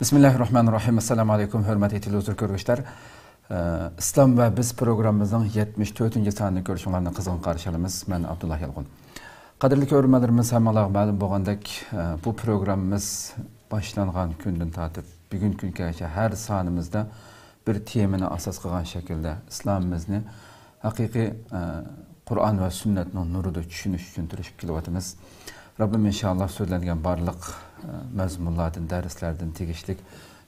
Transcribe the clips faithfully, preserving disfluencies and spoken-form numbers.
بىسمىللاھىررەھمانىررەھىم. ئەسسالامۇئەلەيكۇم، ھۆرمەتلىك تېلېۋىزور كۆرگۈچىلەر. ئىسلام ۋە بىز پروگراممىمىزنىڭ يەتمىش تۆتىنچى سانىنى كۆرۈشۈڭلارنى قىزغىن قارشى ئالىمىز. مەن ئابدۇللا يالقۇن. قەدىرلىك كۆرۈرمەنلىرىمىز، ھەممىڭلارغا مەلۇم بولغاندەك، بۇ پروگراممىمىز باشلانغان كۈندىن تارتىپ بۈگۈنگە كۈنگىچە ھەر سانىمىزدا بىر تېمىنى ئاساس قىلغان شەكىلدە ئىسلامىمىزنى ھەقىقىي، ئە، قۇرئان ۋە سۈننەتنىڭ نۇرىدا چۈشىنىش ئۈچۈن تىرىشىپ كېلىۋاتىمىز. رەببىم ئىنشائاللا سۆزلەنگەن بارلىق، ئە، مەزمۇنلاردىن، دەرسلەردىن تېگىشلىك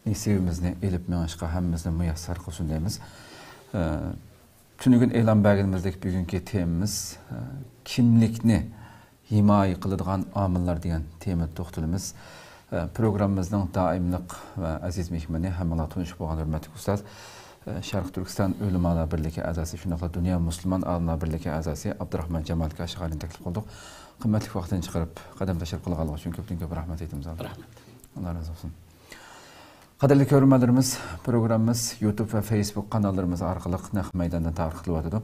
نېسىۋىمىزنى ئېلىپ مېڭىشقا ھەممىمىزنى مۇيەسسەر قىلسۇن دەيمىز. ئە، تۈنۈگۈن ئېلان بەرگىنىمىزدەك بۈگۈنكى تېمىمىز، ئە، كىملىكنى ھىمايە قىلىدىغان ئامىللار دېگەن تېمىدا توختىلىمىز. ئە، پروگراممىمىزنىڭ دائىملىق ۋە ئەزىز مېھمىنى، ھەممىڭلار تونۇش بولغان ھۆرمەتلىك ئۇستاز، ئە، شەرقىي تۈركىستان ئۆلىمالار بىرلىكى ئەزاسى، شۇنداقلا دۇنيا مۇسۇلمان ئالىملار بىرلىكى ئەزاسى ئابدۇراخمان جامال كاشغەرىنى تەكلىپ قىلدۇق. قىممەتلىك ۋاقتىنى چىقىرىپ، قەدەم تەشرىپ قىلغانلىقى ئۈچۈن كۆپتىن كۆپ رەھمەت ئېيتىمىز. رەھمەت. ئاللا رازى بولسۇن. قەدىرلىك كۆرۈرمەنلىرىمىز، پروگراممىمىز يۇتۇب ۋە فېيسبۇك قاناللىرىمىز ئارقىلىق نەق مەيداندىن تارقىتىلىۋاتىدۇ.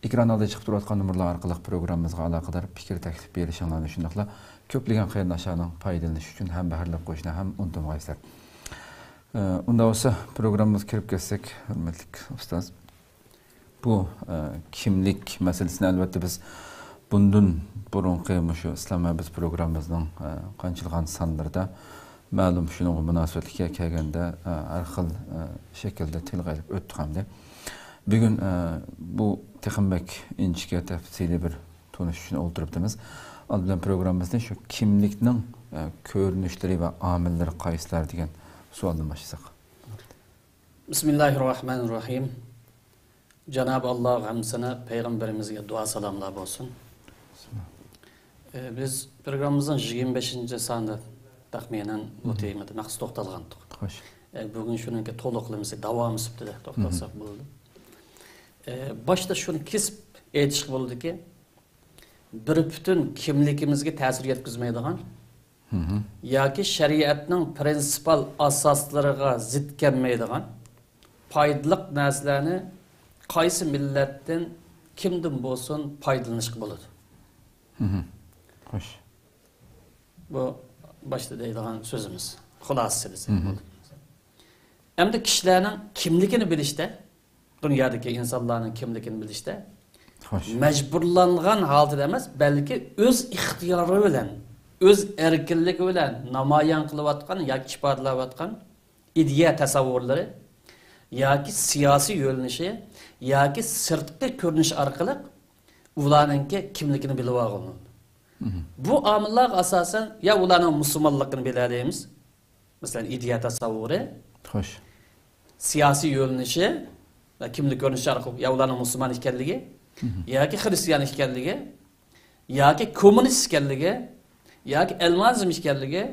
ئېكران ئالدىدا چىقىپ تۇرۇۋاتقان نومۇرلار ئارقىلىق پروگراممىمىزغا ئالاقىدار پىكىر تەكلىپ بېرىشىڭلارنى، شۇنداقلا كۆپلىگەن قېرىنداشلارنىڭ پايدىلىنىشى ئۈچۈن ھەمبەھىرلەپ قويۇشنى ھەم ئۇنتۇمىغايسىلەر. ئە، ئۇنداق بولسا پروگراممىمىزغا كىرىپ كەتسەك، ھۆرمەتلىك ئۇستاز. بۇ، ئە، كىملىك مەسىلىسىنى ئەلۋەتتە بىز بۇندىن بۇرۇنقى مۇشۇ ئىسلام ۋە بىز پروگراممىمىزنىڭ، ئە، قانچىلىغان سانلىرىدا مەلۇم شۇنىڭغا مۇناسىۋەتلىك كەلگەندە، ئە، ھەر خىل، ئە، شەكىلدە تىلغا ئېلىپ ئۆتتۇق ئەمدى. بۈگۈن، ئە، بۇ تېخىمۇ بەك ئىنچىكە تەپسىلىي بىر تونۇشۇش ئۈچۈن ئولتۇرۇپتىمىز. ئالدى بىلەن پروگراممىمىزنى شۇ كىملىكنىڭ، ئە، كۆرۈنۈشلىرى ۋە ئامىللىرى قايسىلار دېگەن سوئالدىن باشلىساق. بىسمىللاھىررەھمانىررەھىم. جانابى ئاللاغا ھەمدۇ سانا، پەيغەمبىرىمىزگە دۇئا سالاملار بولسۇن. ئە، بىز پروگراممىمىزنىڭ يىگىرمە بەشىنچى سانىدا تەخمىنەن بۇ تېمىدا مەخسۇس توختالغانتۇق. خوش. ئە، بۈگۈن شۇنىڭكى تولۇقلىمىسى، داۋامى سۈپىتىدە توختالساق بولىدۇ. ئە، باشتا شۇنى كېسىپ ئېيتىشقا بولىدۇكى، بىر پۈتۈن كىملىكىمىزگە تەسىر يەتكۈزمەيدىغان ياكى شەرىئەتنىڭ پرىنسىپال ئاساسلىرىغا زىت كەلمەيدىغان پايدىلىق نەرسىلەرنى قايسى مىللەتتىن، كىمدىن بولسۇن پايدىلىنىشقا بولىدۇ. خوش. بۇ باشتا دەيدىغان سۆزىمىز، خۇلاسىسى دېسەك بولىدۇ. ئەمدى كىشىلەرنىڭ كىملىكىنى بىلىشتە، دۇنيادىكى ئىنسانلارنىڭ كىملىكىنى بىلىشتە خوش. مەجبۇرلانغان ھالىتىدە ئەمەس، بەلكى ئۆز ئىختىيارى بىلەن، ئۆز ئەركىنلىكى بىلەن نامايان قىلىۋاتقان ياكى ئىپادىلەۋاتقان ئىدىيە تەسەۋۋۇرلىرى ياكى سىياسىي يۆنىلىشى ياكى سىرتقى كۆرۈنۈش ئارقىلىق ئۇلارنىڭكى كىملىكىنى بىلىۋالغىلى بولىدۇ. بۇ ئامىللارغا ئاساسەن يا ئۇلارنىڭ مۇسۇلمانلىقىنى بىلەلەيمىز، مەسىلەن، ئىدىيە تەسەۋۋۇرى، خوش. سىياسىي يۆنىلىشى ۋە كىملىك كۆرۈنۈشى ئارقىلىق يا ئۇلارنىڭ مۇسۇلمان ئىكەنلىكى، ياكى خرىستىيان ئىكەنلىكى، ياكى كوممۇنىست ئىكەنلىكى، ياكى ئەلمانىزم ئىكەنلىكى،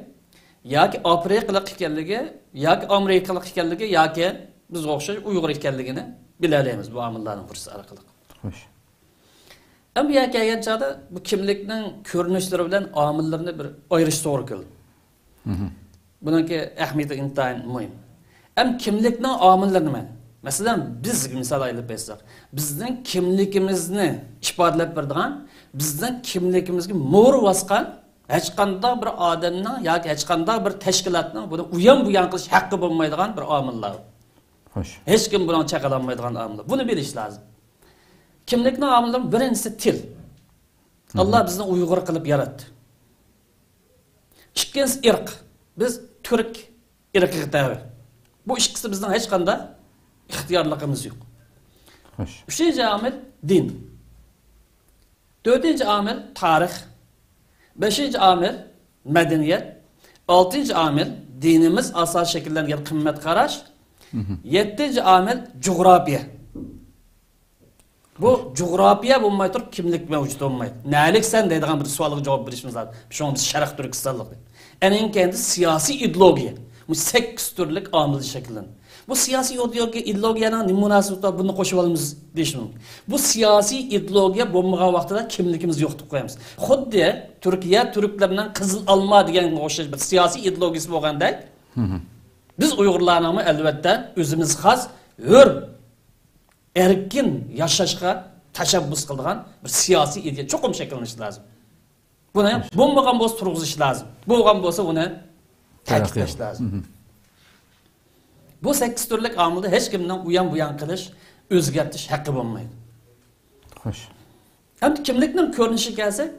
ياكى ئافرىقىلىق ئىكەنلىكى، ياكى ئامېرىكىلىق ئىكەنلىكى، ياكى بىزگە ئوخشاش ئۇيغۇر ئىكەنلىكىنى بىلەلەيمىز بۇ ئامىللارنىڭ پۇرسىتى ئارقىلىق. خوش. ئەمما بۇ يەرگە كەلگەن چاغدا بۇ كىملىكنىڭ كۆرۈنۈشلىرى بىلەن ئامىللىرىنى بىر ئايرىش توغرا كېلىدۇ. بۇنىڭكى ئەھمىيىتى ئىنتايىن مۇھىم. ئەمما كىملىكنىڭ ئامىللىرى نېمە؟ مەسىلەن، بىز مىسال ئېلىپ ئېيتساق، بىزنىڭ كىملىكىمىزنى ئىپادىلەپ بېرىدىغان، بىزنىڭ كىملىكىمىزگە مور باسقان ھەرقانداق بىر ئادەمنىڭ ياكى ھەرقانداق بىر تەشكىلاتنىڭ بۇنى ئۇيان بۇيان قىلىش ھەققى بولمايدىغان بىر ئامىللار. خوش. ھېچكىم بۇنىڭ چەكلەنمەيدىغان ئامىللار. بۇنى بىلىش لازىم. كىملىكنىڭ ئامىللىرى بىرىنچىسى تىل. ئاللا بىزنى ئۇيغۇر قىلىپ ياراتتى. ئىككىنچىسى ئىرق. بىز تۈرك ئىرقىغا تەۋە. بۇ ئىككىسى بىزنىڭ ھېچقانداق ئىختىيارلىقىمىز يوق. خوش. ئۈچىنچى ئامىل دىن. تۆتىنچى ئامىل تارىخ. بەشىنچى ئامىل مەدەنىيەت. ئالتىنچى ئامىل دىنىمىز ئاساس شەكىللەنگەن قىممەت قاراش. يەتتىنچى ئامىل جۇغراپىيە. بۇ جۇغراپىيە بولماي تۇرۇپ كىملىك مەۋجۇت بولمايدۇ. نەلىكسەن دەيدىغان بىر سوئالغا جاۋاب بېرىشىمىز لازىم. شۇڭا بىز شەرق تۈركىستانلىق دەپ. ئەنىڭ كەينىدە سىياسىي ئىدېئولوگىيە. بۇ سەككىز تۈرلۈك ئامىل شەكىللەندى. بۇ سىياسىي ئىدېئولوگىيە، ئىدېئولوگىيەنىڭ نېمە مۇناسىۋىتى بار، بۇنى قوشۇۋالىمىز دېيىش مۇمكىن. بۇ سىياسىي ئىدېئولوگىيە بولمىغان ۋاقتىدا كىملىكىمىزنى يوقىتىپ قويىمىز. خۇددى تۈركىيە تۈركلەرنىڭ قىزىل ئالما دېگەنگە ئوخشاش بىر سىياسىي ئىدېئولوگىيىسى بولغاندەك، بىز ئۇيغۇرلارنىڭمۇ ئەلۋەتتە ئۆزىمىزگە خاس ھۆر ئەركىن ياشاشقا تەشەببۇس قىلىدىغان بىر سىياسىي ئىدىيە چوقۇم شەكىللىنىشى لازىم. بۇنى بولمىغان بولسا تۇرغۇزۇش لازىم. بولغان بولسا ئۇنى تەكىتلەش لازىم. بۇ سەككىز تۈرلۈك ئامىلدا ھېچكىمنىڭ ئۇيان بۇيان قىلىش، ئۆزگەرتىش ھەققى بولمايدۇ. خوش. ئەمدى كىملىكنىڭ كۆرۈنۈشىگە كەلسەك،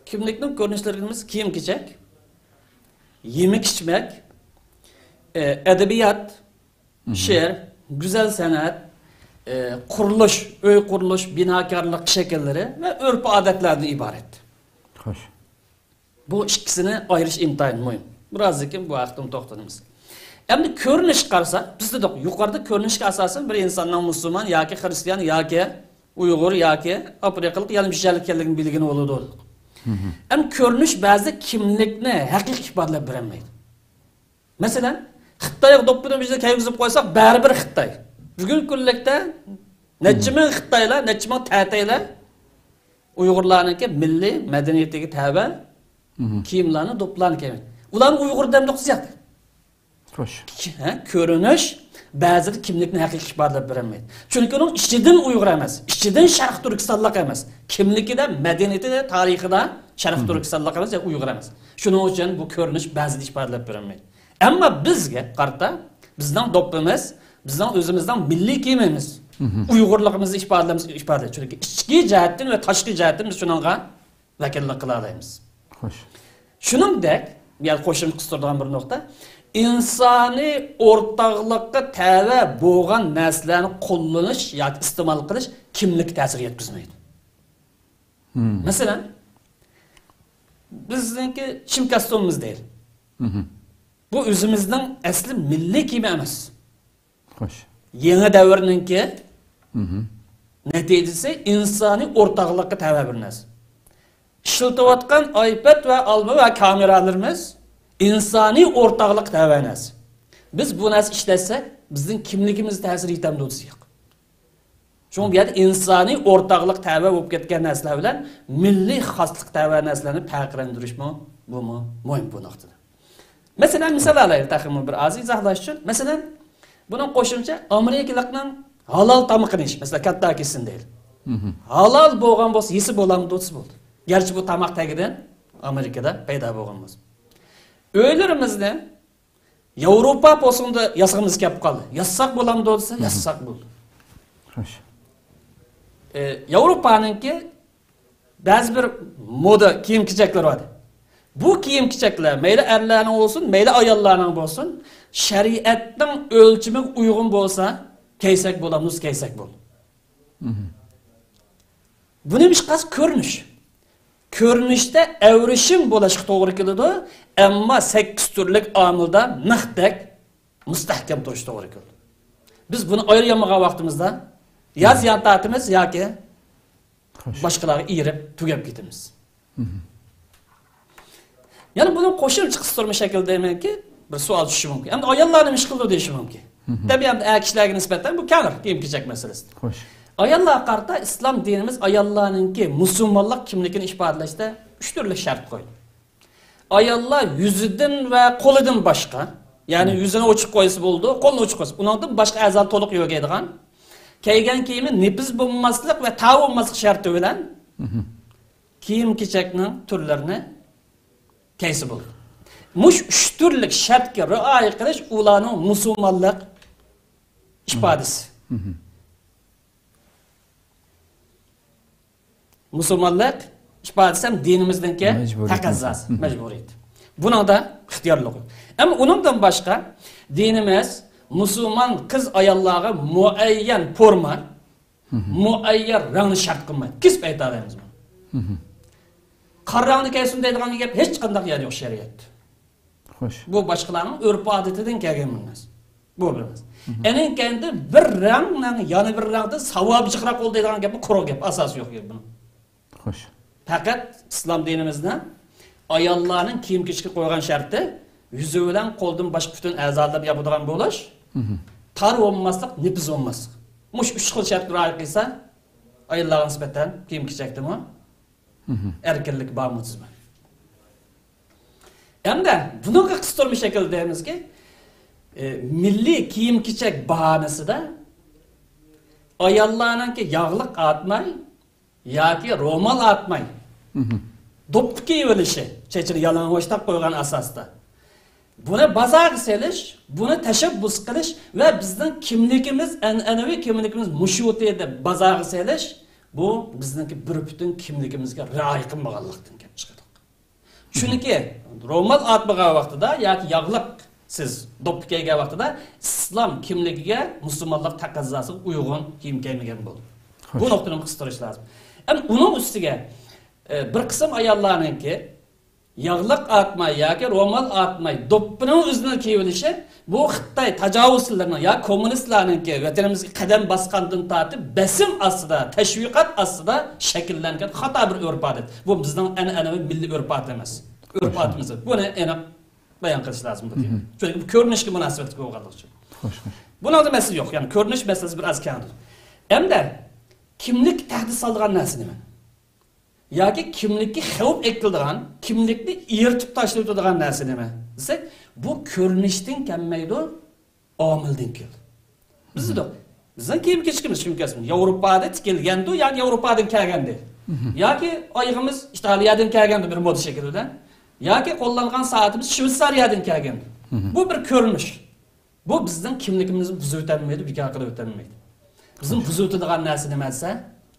كىملىكنىڭ كۆرۈنۈشلىرىمىز كىيىم كېچەك، يېمەك ئىچمەك، ئە، ئەدەبىيات، شېئىر، گۈزەل سەنئەت، ئە، قۇرۇلۇش، ئۆي قۇرۇلۇش، بىناكارلىق شەكىللىرى ۋە ئۆرپ ئادەتلەردىن ئىبارەت. خوش. بۇ ئىككىسىنى ئايرىش ئىنتايىن مۇھىم. بىرازدىن كېيىن بۇ ھەقتىمۇ توختىلىمىز. ئەمدى كۆرۈنۈشكە قارىساق، بىز دېدۇق، يۇقىرىدا كۆرۈنۈشكە ئاساسەن بىر ئىنساننىڭ مۇسۇلمان ياكى خىرىستىيان ياكى ئۇيغۇر ياكى ئافرىقىلىق يەنە مۇشۇ يەرلىك ئىكەنلىكىنى بىلگىلى بولىدۇ دېدۇق. ئەمدى كۆرۈنۈش بەزىدە كىملىكنى ھەقىقىي ئىپادىلەپ بېرەلمەيدۇ. مەسىلەن، خىتايغا دوپپىنى بىزنى كىيگۈزۈپ قويساق، بەرىبىر خىتاي. بۈگۈنكى كۈنلۈكتە نەچچە مىڭ خىتايلار، نەچچە مىڭ تەتەيلەر ئۇيغۇرلارنىڭكى مىللىي مەدەنىيىتىگە تەۋە كىيىملارنى، دوپپىلارنى كىيمەيدۇ. ئۇلارنى ئۇيغۇر دەمدۇق زىيادە. خوش. ھە، كۆرۈنۈش بەزىدە كىملىكنى ھەقىقىي ئىپادىلەپ بېرەلمەيدۇ. چۈنكى ئۇنىڭ ئىچىدىن ئۇيغۇر ئەمەس، ئىچىدىن شەرق تۈركىستانلىق ئەمەس. كىملىكىدە، مەدەنىيىتىدە، تارىخىدا شەرق تۈركىستانلىق ئەمەس يا ئۇيغۇر ئەمەس. شۇنىڭ ئۈچۈن بۇ كۆرۈنۈش بەزىدە ئىپادىلەپ بېرەلمەيدۇ. ئەمما بىزگە قارىتا، بىزنىڭ دوپپىمىز، بىزنىڭ ئۆزىمىزنىڭ مىللىي كىيىمىمىز، ئۇيغۇرلۇقىمىزنى ئىپادىلەمىز، ئىپادىلەيدۇ. چۈنكى ئىچكى جەھەتتىن ۋە تاشقى جەھەتتىن بىز شۇنىڭغا ۋەكىللىك قىلالايمىز. خوش. شۇنىڭدەك، يەنە قوشۇمچە قىستۇرىدىغان بىر نۇقتا، ئىنسانىي ئورتاقلىققا تەۋە بولغان نەرسىلەرنى قوللىنىش ياكى ئىستېمال قىلىش كىملىككە تەسىر يەتكۈزمەيدۇ. مەسىلەن، بىزنىڭكى شىم كاستيۇمىمىز دەيلى. بۇ ئۆزىمىزنىڭ ئەسلى مىللىي كىيىمى ئەمەس. خوش. يېڭى دەۋرنىڭكى نەتىجىسى ئىنسانىي ئورتاقلىققا تەۋە بىر نەرسە. ئىشلىتىۋاتقان ئايپەد ۋە ئالما ۋە كامېرالىرىمىز ئىنسانىي ئورتاقلىققا تەۋە نەرسە. بىز بۇ نەرسە ئىشلەتسەك، بىزنىڭ كىملىكىمىزگە تەسىرى يېتەمدۇ دېسە يوق. شۇڭا بۇ يەردە ئىنسانىي ئورتاقلىق تەۋە بولۇپ كەتكەن نەرسىلەر بىلەن مىللىي خاسلىق تەۋە نەرسىلەرنى پەرقلەندۈرۈشمۇ، بۇمۇ مۇھىم بۇ نۇقتىدا. مەسىلەن، مىسال ئالايلى، تېخىمۇ بىر ئاز ئىزاھلاش ئۈچۈن. مەسىلەن، بۇنىڭ قوشۇمچە ئامېرىكىلىقنىڭ ھالال تامىقىنى يېيىش، مەسىلەن، كەنتاككىسىنى دەيلى. ھالال بولغان بولسا، يېسە بولامدۇ دېسە بولدى. گەرچە بۇ تاماق تەگىدىن ئامېرىكىدا پەيدا بولغان بولسا. ئۆيلىرىمىزنى ياۋروپا پوسۇڭدا ياسىغىمىز كەپ قالدى. ياسىساق بولامدۇ دېسە، ياسىساق بولدى. خوش. ئە، ياۋروپانىڭكى بەزى بىر مودا كىيىم-كېچەكلىرى بار. بۇ كىيىم-كېچەكلەر مەيلى ئەرلەرنىڭ بولسۇن، مەيلى ئاياللارنىڭ بولسۇن، شەرىئەتنىڭ ئۆلچىمىگە ئۇيغۇن بولسا، كىيسەك بولامدۇ دېسە، كىيسەك بولدى. بۇ نېمىشقا؟ كۆرۈنۈش. كۆرۈنۈشتە ئەۋرىشىم بولۇشقا توغرا كېلىدۇ، ئەمما سەككىز تۈرلۈك ئامىلدا نەقتەك مۇستەھكەم تۇرۇشقا توغرا كېلىدۇ. بىز بۇنى ئايرىيالمىغان ۋاقتىمىزدا يا زىيان تارتىمىز ياكى خوش. باشقىلارغا ئېرىپ تۈگەپ كېتىمىز. يەنە بۇنىڭ قوشۇمچە قىستۇرما شەكلىدە دەيمەنكى، بىر سوئال چۈشۈشى مۇمكىن. ئەمدى ئاياللار نېمە ئىش قىلىدۇ دېيىشى مۇمكىن. تەبىئىي، ئەمدى ئەر كىشىلەرگە نىسبەتەن بۇ كەڭرى كىيىم-كېچەك مەسىلىسى. خوش. ئاياللارغا قارىتا ئىسلام دىنىمىز ئاياللارنىڭكى مۇسۇلمانلىق كىملىكىنى ئىپادىلەشتە ئۈچ تۈرلۈك شەرت قويدى. ئاياللار يۈزىدىن ۋە قولىدىن باشقا، يەنى يۈزىنى ئوچۇق قويسا بولىدۇ، قولىنى ئوچۇق قويسا، ئۇنىڭدىن باشقا ئەزا تولۇق يۆگەيدىغان، كىيگەن كىيىمى نېپىز بولماسلىق ۋە تار بولماسلىق شەرتى بىلەن كىيىم-كېچەكنىڭ تۈرلىرىنى كىيسە بولىدۇ. مۇشۇ ئۈچ تۈرلۈك شەرتكە رىئايە قىلىش ئۇلارنىڭ مۇسۇلمانلىق ئىپادىسى. مۇسۇلمانلىق ئىپادىسى ھەم دىنىمىزنىڭكى مەجبۇرىيىتى. تەقەززاسى، مەجبۇرىيىتى. بۇنىڭدا ئىختىيارلىق يوق. ئەمما ئۇنىڭدىن باشقا دىنىمىز مۇسۇلمان قىز-ئاياللارغا مۇئەييەن فورما، مۇئەييەن رەڭنى شەرت قىلمايدۇ. كېسىپ ئېيتالايمىز بۇنى. قارا رەڭنى كىيسۇن دەيدىغان گەپ ھېچقانداق يەردە يوق شەرىئەتتە. خوش. بۇ باشقىلارنىڭ ئۆرپ-ئادىتىدىن كەلگەن بىر نەرسە. بۇ بىر نەرسە. ئەنىڭ كەينىدە بىر رەڭنىڭ يەنە بىر رەڭدىن ساۋابى جىقراق بولىدۇ دەيدىغان گەپمۇ قۇرۇق گەپ، ئاساسى يوق گەپ بۇنىڭ. خوش. پەقەت ئىسلام دىنىمىزنىڭ ئاياللارنىڭ كىيىم-كېچەككە قويغان شەرتى يۈزى بىلەن قولدىن باشقا پۈتۈن ئەزالىرىنى ياپىدىغان بولۇش، تار بولماسلىق، نېپىز بولماسلىق. مۇشۇ ئۈچ خىل شەرتكە رىئايە قىلسا، ئاياللارغا نىسبەتەن كىيىم-كېچەكتىمۇ ئەركىنلىك بارمۇ دېمەن. ھەمدە بۇنىڭغا قىستۇرما شەكىلدە دەيمىزكى، ئە، مىللىي كىيىم-كېچەك باھانىسىدا ئاياللارنىڭكى ياغلىق ئارتماي ياكى رومال ئارتماي، دوپپا كىيىۋېلىشى، چېچىنى يالىڭاچ قويغان ئاساستا. بۇنى بازارغا سېلىش، بۇنى تەشەببۇس قىلىش ۋە بىزنىڭ كىملىكىمىز، ئەنئەنىۋى كىملىكىمىز مۇشۇ دەپ بازارغا سېلىش، بۇ بىزنىڭكى بىر پۈتۈن كىملىكىمىزگە رىئايە قىلمىغانلىقتىن كېلىپ چىقىدۇ. چۈنكى رومال ئارتمىغان ۋاقتىدا ياكى ياغلىق سىز دوپپا كىيگەن ۋاقتىدا ئىسلام كىملىكىگە، مۇسۇلمانلىق تەقەززاسىغا ئۇيغۇن كىيىم كىيمىگەن بولىدۇ. بۇ نۇقتىنى قىستۇرۇش لازىم. ئەمما ئۇنىڭ ئۈستىگە، ئە، بىر قىسىم ئاياللارنىڭكى ياغلىق ئارتماي ياكى رومال ئارتماي دوپپىنىڭ ئۆزىنى كىيىۋېلىشى، بۇ خىتاي تاجاۋۇزچىلىرىنىڭ يا كوممۇنىستلارنىڭكى ۋەتىنىمىزگە قەدەم باسقاندىن تارتىپ بېسىم ئاستىدا، تەشۋىقات ئاستىدا شەكىللەنگەن خاتا بىر ئۆرپ-ئادەت. بۇ بىزنىڭ ئەنئەنىۋى مىللىي ئۆرپ-ئادىتىمىز. ئۆرپ-ئادىتىمىز. بۇنى ئېنىق بايان قىلىش لازىم بۇ تېما. چۈنكى بۇ كۆرۈنۈشكە مۇناسىۋەتلىك بولغانلىقى ئۈچۈن. بۇنىڭدا مەسىلە يوق. يەنى كۆرۈنۈش مەسىلىسى بىر ئاز كەڭدۇر. ئەمدى كىملىك تەھدىت سالىدىغان نەرسە نېمە؟ ياكى كىملىككە خەۋپ ئەكېلىدىغان، كىملىكنى ئېرىتىپ تاشلىۋېتىدىغان نەرسە نېمە دېسەك، بۇ كۆرۈنۈشتىن كەلمەيدۇ، ئامىلدىن كېلىدۇ. بىز دېدۇق، بىزنىڭ كىيىم-كېچىكىمىز شۇنىڭ كەسمى ياۋروپادا تىكىلگەندۇ ياكى ياۋروپادىن كەلگەندى. ياكى ئايىغىمىز ئىتالىيەدىن كەلگەندۇ بىر مودا شەكلى بىلەن. ياكى قوللانغان سائىتىمىز شۋېتسارىيەدىن كەلگەندۇ. بۇ بىر كۆرۈنۈش. بۇ بىزنىڭ كىملىكىمىزنى بۇزۇۋېتەلمەيدۇ، بىكار قىلىۋېتەلمەيدۇ. بىزنى بۇزۇۋېتىدىغان نەرسە نېمە دېسە،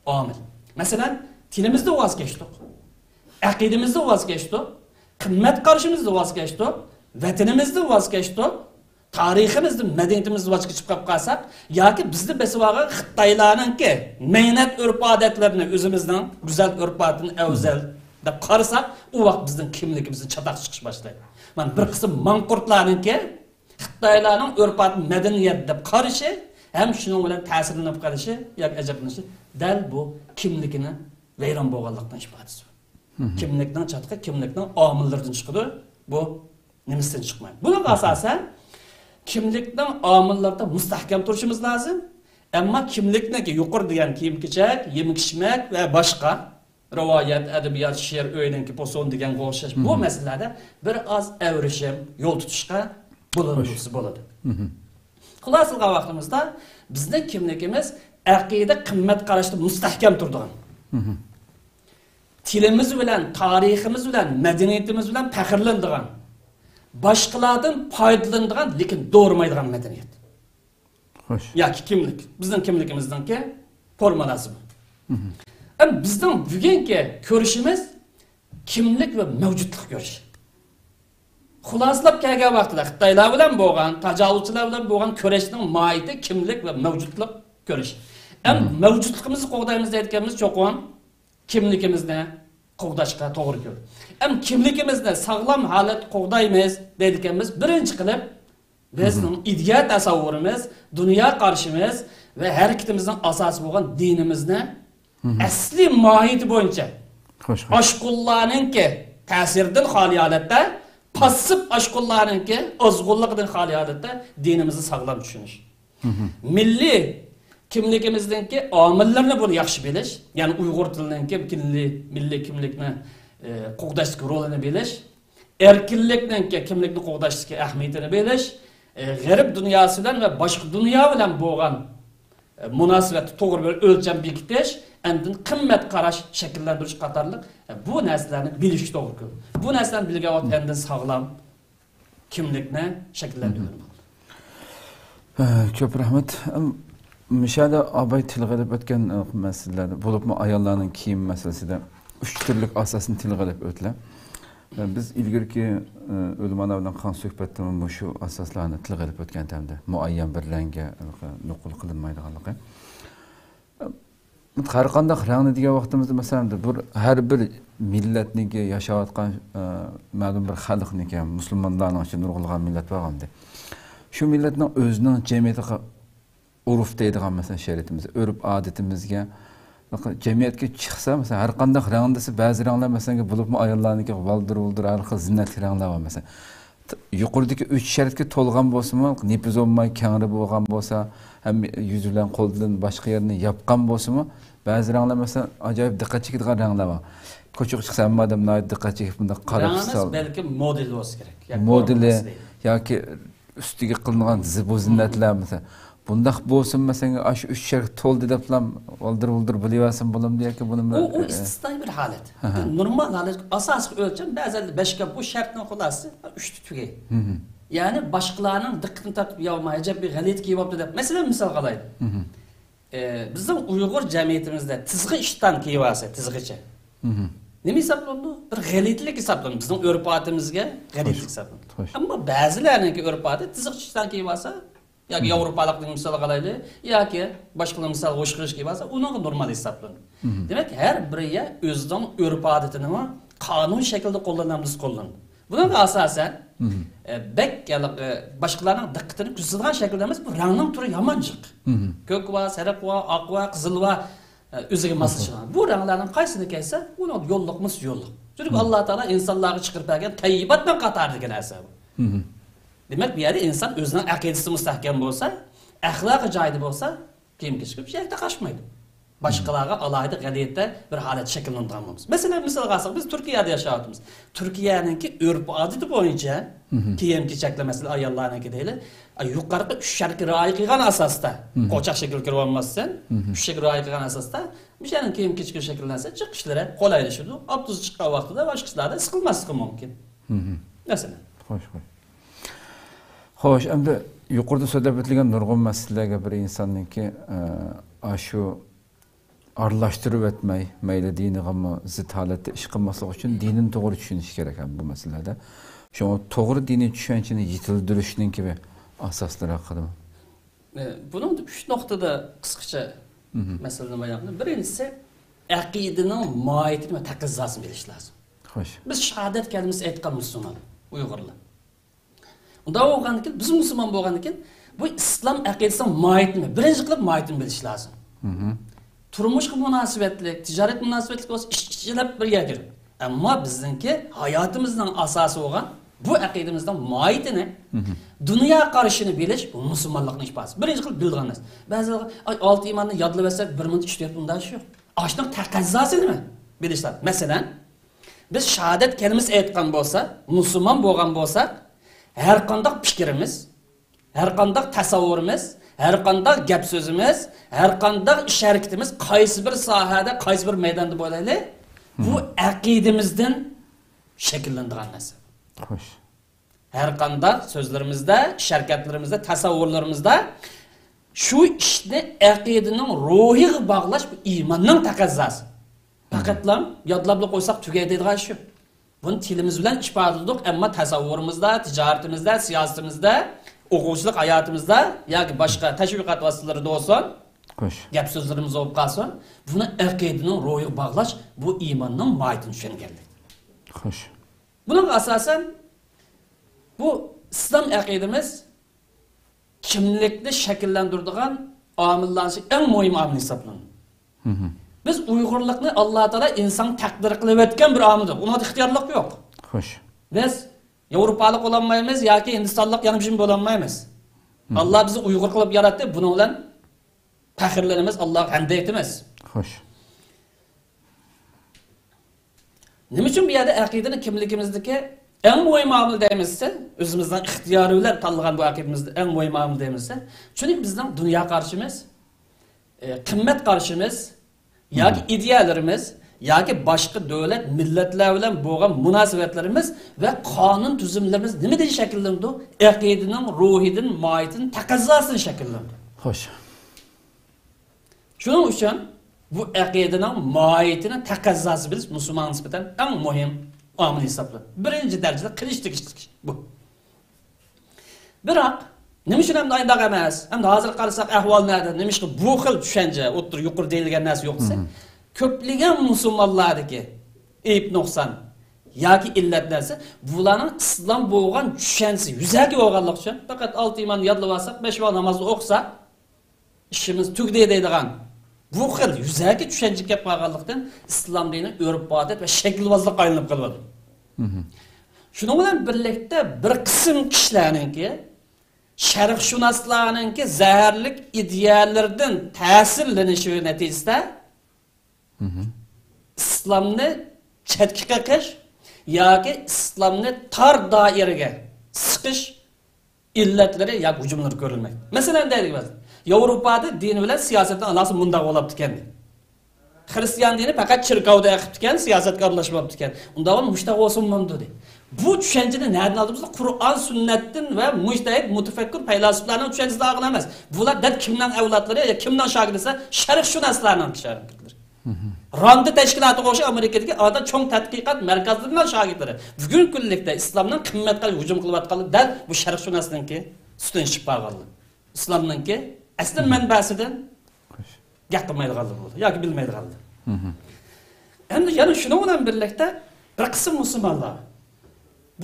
ئامىل. مەسىلەن، تىلىمىزدىن ۋاز كەچتۇق. ئەقىدىمىزدىن ۋاز كەچتۇق. قىممەت قارىشىمىزدىن ۋاز كەچتۇق. ۋەتىنىمىزدىن ۋاز كەچتۇق. تارىخىمىزدىن، مەدەنىيىتىمىزدىن ۋاز كېچىپ قاپ قالساق، ياكى بىزنى بېسىۋالغان خىتايلارنىڭكى مەينەت ئۆرپ-ئادەتلىرىنى ئۆزىمىزنىڭ گۈزەل ئۆرپ-ئادىتىنى ئەۋزەل دەپ قارىساق، ئۇ ۋاقىت بىزنىڭ كىملىكىمىزدىن چاتاق چىقىش باشلايدۇ. مانا بىر قىسىم ماڭقۇرتلارنىڭكى خىتايلارنىڭ ئۆرپ-ئادىتى مەدەنىيەت دەپ قارىشى ھەم شۇنىڭ بىلەن تەسىرلىنىپ قېلىشى ياكى ئەجەبلىنىشى دەل بۇ كىملىكىنى ۋەيران بولغانلىقنىڭ ئىپادىسى. كىملىكنىڭ چاتىقى كىملىكنىڭ ئامىللىرىدىن چىقىدۇ. بۇ نېمىسىدىن چىقمايدۇ؟ بۇنىڭغا ئاساسەن كىملىكنىڭ ئامىللىرىدا مۇستەھكەم تۇرۇشىمىز لازىم. ئەمما كىملىكنىڭكى يۇقىرى دېگەن كىيىم-كېچەك، يېمەك-ئىچمەك ۋە باشقا رىۋايەت، ئەدەبىيات، شېئىر، ئۆينىڭكى پوسۇن دېگەنگە ئوخشاش بۇ مەسىلىلەردە بىر ئاز ئەۋرىشىم، يول تۇتۇشقا بولۇنمىسا بولىدۇ. خۇلاسە قىلغان ۋاقتىمىزدا بىزنىڭ كىملىكىمىز ئەقىدە، قىممەت قاراشتا مۇستەھكەم تۇرىدىغان، تىلىمىز بىلەن، تارىخىمىز بىلەن، مەدەنىيىتىمىز بىلەن پەخىرلىنىدىغان، باشقىلاردىن پايدىلىنىدىغان، لېكىن دورىمايدىغان مەدەنىيەت. خوش. ياكى كىملىك. بىزنىڭ كىملىكىمىزنىڭكى فورمۇلاسى بۇ. ئەمما بىزنىڭ بۈگۈنكى كۈرىشىمىز كىملىك ۋە مەۋجۇتلۇق كۈرىشى. خۇلاسىلاپ كەلگەن ۋاقتىدا خىتايلار بىلەن بولغان، تاجاۋۇزچىلار بىلەن بولغان كۈرەشنىڭ ماھىيىتى كىملىك ۋە مەۋجۇتلۇق كۈرىشى. ئەمما مەۋجۇتلۇقىمىزنى قوغدايمىز دەيدىكەنمىز، چوقۇم كىملىكىمىزنى قوغداشقا توغرا كېلىدۇ. ئەمما كىملىكىمىزنى ساغلام ھالەتتە قوغدايمىز دەيدىكەنمىز، بىرىنچى قىلىپ بىزنىڭ ئىدىيە تەسەۋۋۇرىمىز، دۇنيا قارىشىمىز ۋە ھەرىكىتىمىزنىڭ ئاساسى بولغان دىنىمىزنى ئەسلىي ماھىيىتى بويىچە خوش، خوش. ئاشقۇنلارنىڭكى تەسىرىدىن خالىي ھالەتتە، پاسسىپ ئاشقۇنلارنىڭكى ئازغۇنلۇقىدىن خالىي ھالەتتە دىنىمىزنى ساغلام چۈشىنىش. مىللىي كىملىكىمىزنىڭكى ئامىللىرىنى بۇنى ياخشى بىلىش، يەنى ئۇيغۇر تىلىنىڭكى مىللىي، مىللىي كىملىكنى، ئە، قوغداشتىكى رولىنى بىلىش، ئەركىنلىكنىڭكى، كىملىكنى قوغداشتىكى ئەھمىيىتىنى بىلىش، ئە، غەرب دۇنياسى بىلەن ۋە باشقا دۇنيا بىلەن بولغان، ئە، مۇناسىۋەتتە توغرا بىر ئۆلچەم بېكىتىش، ئاندىن قىممەت قاراش شەكىللەندۈرۈش قاتارلىق، ئە، بۇ نەرسىلەرنى بىلىشكە توغرا كېلىدۇ. بۇ نەرسىلەرنى بىلگەن ۋاقىتتا ئاندىن ساغلام كىملىكنى شەكىللەندۈرگىلى بولىدۇ. ئە، كۆپ رەھمەت. ئەم، مۇشۇ يەردە ئاباي تىلغا ئېلىپ ئۆتكەن، ئە، مەسىلىلەردە، بولۇپمۇ ئاياللارنىڭ كىيىم مەسىلىسىدە ئۈچ تۈرلۈك ئاساسنى تىلغا ئېلىپ ئۆتتىلەر. ئە، بىز ئىلگىرىكى، ئە، ئۆلىمالار بىلەن قىلغان سۆھبەتتىمۇ مۇشۇ ئاساسلارنى تىلغا ئېلىپ ئۆتكەن تەمدە مۇئەييەن بىر رەڭگە نوقۇل قىلىنمايدىغانلىقى. ھەر قانداق رەڭنى دېگەن ۋاقتىمىزدا، مەسىلەن، بىر، ھەر بىر مىللەتنىڭكى ياشاۋاتقان، ئە، مەلۇم بىر خەلقنىڭكى، مۇسۇلمانلارنىڭ ئىچىدە نۇرغۇنلىغان مىللەت بار ئەمدى. شۇ مىللەتنىڭ ئۆزىنىڭ جەمئىيىتىدىكى ئۇرۇف دەيدىغان، مەسىلەن، شەرىئىتىمىز، ئۆرپ-ئادىتىمىزگە، جەمئىيەتكە چىقسا، مەسىلەن، ھەر قانداق رەڭ دېسە، بەزى رەڭلەر، مەسىلەن، بولۇپمۇ ئاياللارنىڭكى ۋالدىر-ۋۇلدۇر، ھەر خىل زىننەتلىك رەڭلەر بار، مەسىلەن. يۇقىرىدىكى ئۈچ شەرتكە تولغان بولسىمۇ، نېپىز بولماي، كەڭرى بولغان بولسا، ھەم يۈز بىلەن قولدىن باشقا يەرنى ياپقان بولسىمۇ، بەزى رەڭلەر، مەسىلەن، ئاجايىپ دىققەت چېكىدىغان رەڭلەر بار. كوچىغا چىقسا، ھەممە ئادەم ناھايىتى دىققەت چېكىپ، بۇنداق قاراپ رەڭ ئەمەس، سال-، بەلكىم مودېل بولسا كېرەك. ياكى مودېلى فورمۇلاسى دەيلى. ياكى ئۈستىگە قىلىنغان زىبۇ زىننەتلەر، مەسىلەن، بۇنداق بولسىمۇ، مەسىلەن، ئاشۇ ئۈچ شەرت تولدى دەپلا ۋالدىر-ۋۇلدىر بولۇۋەرسىمۇ بولامدۇ ياكى بۇنى بۇ، بۇ ئە، ئىستىسنائىي بىر ھالەت. ئاھا. نورمال ھالەت، ئاساسىي ئۆلچەم بەزەن بەشكە بۇ شەرتنىڭ خۇلاسىسى ئۈچتە تۈگەيدۇ. يەنى باشقىلارنىڭ دىققىتىنى تارتىپ، يا ما ئەجەب بىر غەلىتە كىيىۋاپتۇ دەپ. مەسىلەن، مىسالغا ئالايلى. ئە، بىزنىڭ ئۇيغۇر جەمئىيىتىمىزدە تىزغا ئىشتان كىيىۋالسا، تىزغىچە. نېمە ھېسابلىنىدۇ؟ بىر غەلىتىلىك ھېسابلىنىدۇ. بىزنىڭ ئۆرپ-ئادىتىمىزگە غەلىتىلىك ھېسابلىنىدۇ. ئەمما بەزىلەرنىڭكى ئۆرپ-ئادىتى تىزغىچە ئىشتان كىيىۋالسا، ياكى ياۋروپالىقنى مىسالغا ئالايلى، ياكى باشقىلار مىسالغا ھوشخېش كىيىۋالسا، ئۇنىڭغا نورمال ھېسابلىنىدۇ. دېمەك، ھەر بىر يەر ئۆزىنىڭ ئۆرپ-ئادىتىنىمۇ قانۇن شەكلىدە قوللىنامدۇ، قوللىنىدۇ. بۇنىڭغا ئاساسەن، ئە، بەك ھېلىقى باشقىلارنىڭ دىققىتىنى كۆزىتىدىغان شەكىلدە ئەمەس، بۇ رەڭنىڭ تۈرى يامان جىق. كۆك بار، سېرىق بار، ئاق بار، قىزىل بار، ئە، ئۆزىگە ماسلىشىدىغان. بۇ رەڭلەرنىڭ قايسىنى كىيسە، ئۇنىڭ يوللۇقمۇسى يوللۇق. چۈنكى ئاللا تائالا ئىنسانلارغا چىقىرىپ بەرگەن تەييىباتنىڭ قاتارىدىكى نەرسە بۇ. دېمەك، بۇ يەردە ئىنسان ئۆزىنىڭ ئەقىدىسى مۇستەھكەم بولسا، ئەخلاقى جايىدا بولسا، كىيىم كېچىكىپ شۇ يەردە قاچمايدۇ. باشقىلارغا ئالاھىدە غەلىتە بىر ھالەت شەكىللىنىدىغان بولمىسا. مەسىلەن، مىسالغا ئالساق، بىز تۈركىيەدە ياشاۋاتىمىز. تۈركىيەنىڭكى ئۆرپ-ئادىتى بويىچە كىيىم-كېچەكلەر، مەسىلەن، ئاياللارنىڭكى دەيلى، ئا، يۇقىرىقى ئۈچ شەرتكە رىئايە قىلغان ئاساستا، قوچاق شەكىلگە كىرىۋالماستىن، ئۈچ شەرتكە رىئايە قىلغان ئاساستا، مۇشۇ يەرنىڭ كىيىم-كېچىكى شەكىللەنسە، چىقىشلىرى قولايلىشىدۇ. ئاپتوبۇس چىققان ۋاقتىدا باشقا ئىشلاردا ئىسسىق قىلماسلىقى مۇمكىن. مەسىلەن. خوش، خوش. خوش، ئەمدى يۇقىرىدا سۆزلەپ ئۆتۈلگەن نۇرغۇن مەسىلىلەرگە بىر ئىنساننىڭكى، ئە، ئاشۇ ئارىلاشتۇرۇپ ئۆتمەي، مەيلى دىنىغىمۇ زىت ھالەتتە ئىش قىلماسلىق ئۈچۈن دىنىنى توغرا چۈشىنىشى كېرەك ھەم بۇ مەسىلىلەردە. شۇڭا توغرا دىنىي چۈشەنچىنى يېتىلدۈرۈشنىڭكى بىر ئاساسلىرى ھەققىدىمۇ؟ ئە، بۇنىڭدا ئۈچ نۇقتىدا قىسقىچە مەسىلىنى بايان قىلدىم. بىرىنچىسى، ئەقىدىنىڭ ماھىيىتىنى ۋە تەقەززاسىنى بىلىش لازىم. خوش. بىز شاھادەت كەلىمىسى ئېيتقان مۇسۇلمان ئۇيغۇرلار. ئۇنداق بولغاندىكىن، بىز مۇسۇلمان بولغاندىكىن، بۇ ئىسلام ئەقىدىسىنىڭ ماھىيىتىنى، بىرىنچى قىلىپ ماھىيىتىنى بىلىش لازىم. تۇرمۇشقا مۇناسىۋەتلىك، تىجارەت مۇناسىۋەتلىك بولسا، ئىچ-ئىچىلەپ بىر يەرگە كىرىپ. ئەمما بىزنىڭكى ھاياتىمىزنىڭ ئاساسى بولغان بۇ ئەقىدىمىزنىڭ ماھىيىتىنى، دۇنيا قارىشىنى بىلىش، بۇ مۇسۇلمانلىقنىڭ ئىپادىسى. بىرىنچى قىلىپ بىلىدىغان نەرسە. بەزىلەر، ئاي، ئالتە ئىماننى يادلىۋەتسەك، بىر مىنۇت ئىش تۇتۇپ ئۇنداق شۇ. ئاشۇنىڭ تەقەززاسى نېمە؟ بىلىش لازىم. مەسىلەن، بىز شاھادەت كەلىمىسى ئېيتقان بولسا، مۇسۇلمان بولغان بولساق، ھەر قانداق پىكرىمىز، ھەر قانداق تەسەۋۋۇرىمىز، ھەر قانداق گەپ سۆزىمىز، ھەر قانداق ئىش ھەرىكىتىمىز، قايسى بىر ساھەدە، قايسى بىر مەيداندا بولايلى، بۇ ئەقىدىمىزدىن شەكىللىنىدىغان نەرسە. خوش. ھەر قانداق سۆزلىرىمىزدە، ئىش ھەرىكەتلىرىمىزدە، تەسەۋۋۇرلىرىمىزدە شۇ ئىشنى ئەقىدىنىڭ روھىغا باغلاش، بۇ ئىماننىڭ تەقەززاسى. پەقەتلا يادلاپلا قويساق تۈگەيدىغان شۇ. بۇنى تىلىمىز بىلەن ئىپادىلىدۇق، ئەمما تەسەۋۋۇرىمىزدا، تىجارىتىمىزدە، سىياسىتىمىزدە، ئوقۇغۇچىلىق ھاياتىمىزدا ياكى باشقا تەشۋىقات ۋاسىتىلىرىدە بولسۇن، خوش. گەپ سۆزلىرىمىز بولۇپ قالسۇن، بۇنى ئەقىدىنىڭ روھىغا باغلاش، بۇ ئىماننىڭ ماھىيىتىنى چۈشەنگەنلىك. خوش. بۇنىڭغا ئاساسەن، بۇ ئىسلام ئەقىدىمىز كىملىكنى شەكىللەندۈرىدىغان ئامىللارنىڭ ئەڭ مۇھىم ئامىلى ھېسابلىنىدۇ. بىز ئۇيغۇرلۇقنى ئاللا تائالا ئىنسان تەقدىر قىلىۋەتكەن بىر ئامىلدۇر. ئۇنىڭدا ئىختىيارلىق يوق. خوش. بىز ياۋروپالىق بولالمايمىز ياكى ھىندىستانلىق يەنە بىر بولالمايمىز. ئاللا بىزنى ئۇيغۇر قىلىپ ياراتتى، بۇنىڭ بىلەن پەخىرلىنىمىز، ئاللاغا ھەمدە ئېيتىمىز. خوش. نېمە ئۈچۈن بۇ يەردە ئەقىدىنى كىملىكىمىزدىكى ئەڭ مۇھىم ئامىل دەيمىز دېسە، ئۆزىمىزنىڭ ئىختىيارى بىلەن تاللىغان بۇ ئەقىدىمىزدە ئەڭ مۇھىم ئامىل دەيمىز دېسە، چۈنكى بىزنىڭ دۇنيا قارىشىمىز، ئە، قىممەت قارىشىمىز ياكى ئىدىيەلىرىمىز ياكى باشقا دۆلەت، مىللەتلەر بىلەن بولغان مۇناسىۋەتلىرىمىز ۋە قانۇن تۈزۈملىرىمىز نېمىدىن شەكىللىنىدۇ؟ ئەقىدىنىڭ روھىدىن، ماھىيىتىدىن، تەقەززاسىدىن شەكىللىنىدۇ. خوش. شۇنىڭ ئۈچۈن بۇ ئەقىدىنىڭ ماھىيىتىنى، تەقەززاسى بىلىش مۇسۇلمانغا نىسبەتەن ئەڭ مۇھىم ئامىل ھېسابلىنىدۇ. بىرىنچى دەرىجىدە قىلىش تېگىشلىك ئىش بۇ. بىراق، نېمە ئۈچۈن ئەمدى ئاينداق ئەمەس؟ ئەمدى ھازىر قارىساق، ئەھۋال نەدە؟ نېمىشقا بۇ خىل چۈشەنچە ئوتتۇرا يۇقىرىدا دېيىلگەن نەرسە يوق دېسە، كۆپلىگەن مۇسۇلمانلاردىكى ئەيىب نۇقسان ياكى ئىللەت نەرسە، بۇلارنىڭ ئىسلام بولغان چۈشەنچىسى يۈزەكى بولغانلىقى ئۈچۈن، پەقەت ئالتە ئىماننى يادلىۋالساق، بەش ۋاق نامازنى ئوقۇساق، ئىشىمىز تۈگىدى دەيدىغان بۇ خىل يۈزەكى چۈشەنچىگە كەپ قالغانلىقتىن، ئىسلام دىنى ئۆرپ-ئادەت ۋە شەكىلۋازلىققا ئايلىنىپ قېلىۋاتىدۇ. شۇنىڭ بىلەن بىرلىكتە، بىر قىسىم كىشىلەرنىڭكى، شەرقشۇناسلارنىڭكى زەھەرلىك ئىدىيەلىرىدىن تەسىرلىنىشى نەتىجىسىدە، ئىسلامنى چەتكە قېقىش ياكى ئىسلامنى تار دائىرىگە سىقىش ئىللەتلىرى ياكى ھۇجۇملىرى كۆرۈلمەكتە. مەسىلەن، دەيلى، ياۋروپادا دىن بىلەن سىياسەتنىڭ ئالاقىسى مۇنداق بولاپتىكەن. خىرىستىيان دىنى پەقەت چېركاۋدا ئېقىپتىكەن، سىياسەتكە ئارىلاشماپتىكەن. ئۇنداق بولسا مۇشتاق بولسۇنمامدۇ دەيدۇ. بۇ چۈشەنچىنى نەدىن ئالدى؟ بىز قۇرئان، سۈننەتتىن ۋە مۇجتەھىد، مۇتەپەككۇر پەيلاسوپلارنىڭ چۈشەنچىسىدىن ئالغان ئەمەس. بۇلار دەل كىمنىڭ ئەۋلادلىرى يا كىمنىڭ شاگىرتى دېسە، شەرقشۇناسلارنىڭ شاگىرتلىرى. راندى تەشكىلاتىغا ئوخشاش ئامېرىكىدىكى ئادەم چوڭ تەتقىقات مەركەزلىرىنىڭ شاگىرتلىرى. بۈگۈنكى كۈنلۈكتە ئىسلامنىڭ قىممەت قىلىپ ھۇجۇم قىلىۋاتقانلىرى دەل بۇ شەرقشۇناسنىڭكى سۈتىنى ئىچىپ قالغانلار. ئىسلامنىڭكى ئەسلى مەنبەسىدىن گەپ قىلمايدىغانلار بولدى ياكى بىلمەيدىغانلار. ئەمدى يەنە شۇنىڭ بىلەن بىرلىكتە بىر قىسىم مۇسۇلمانلار،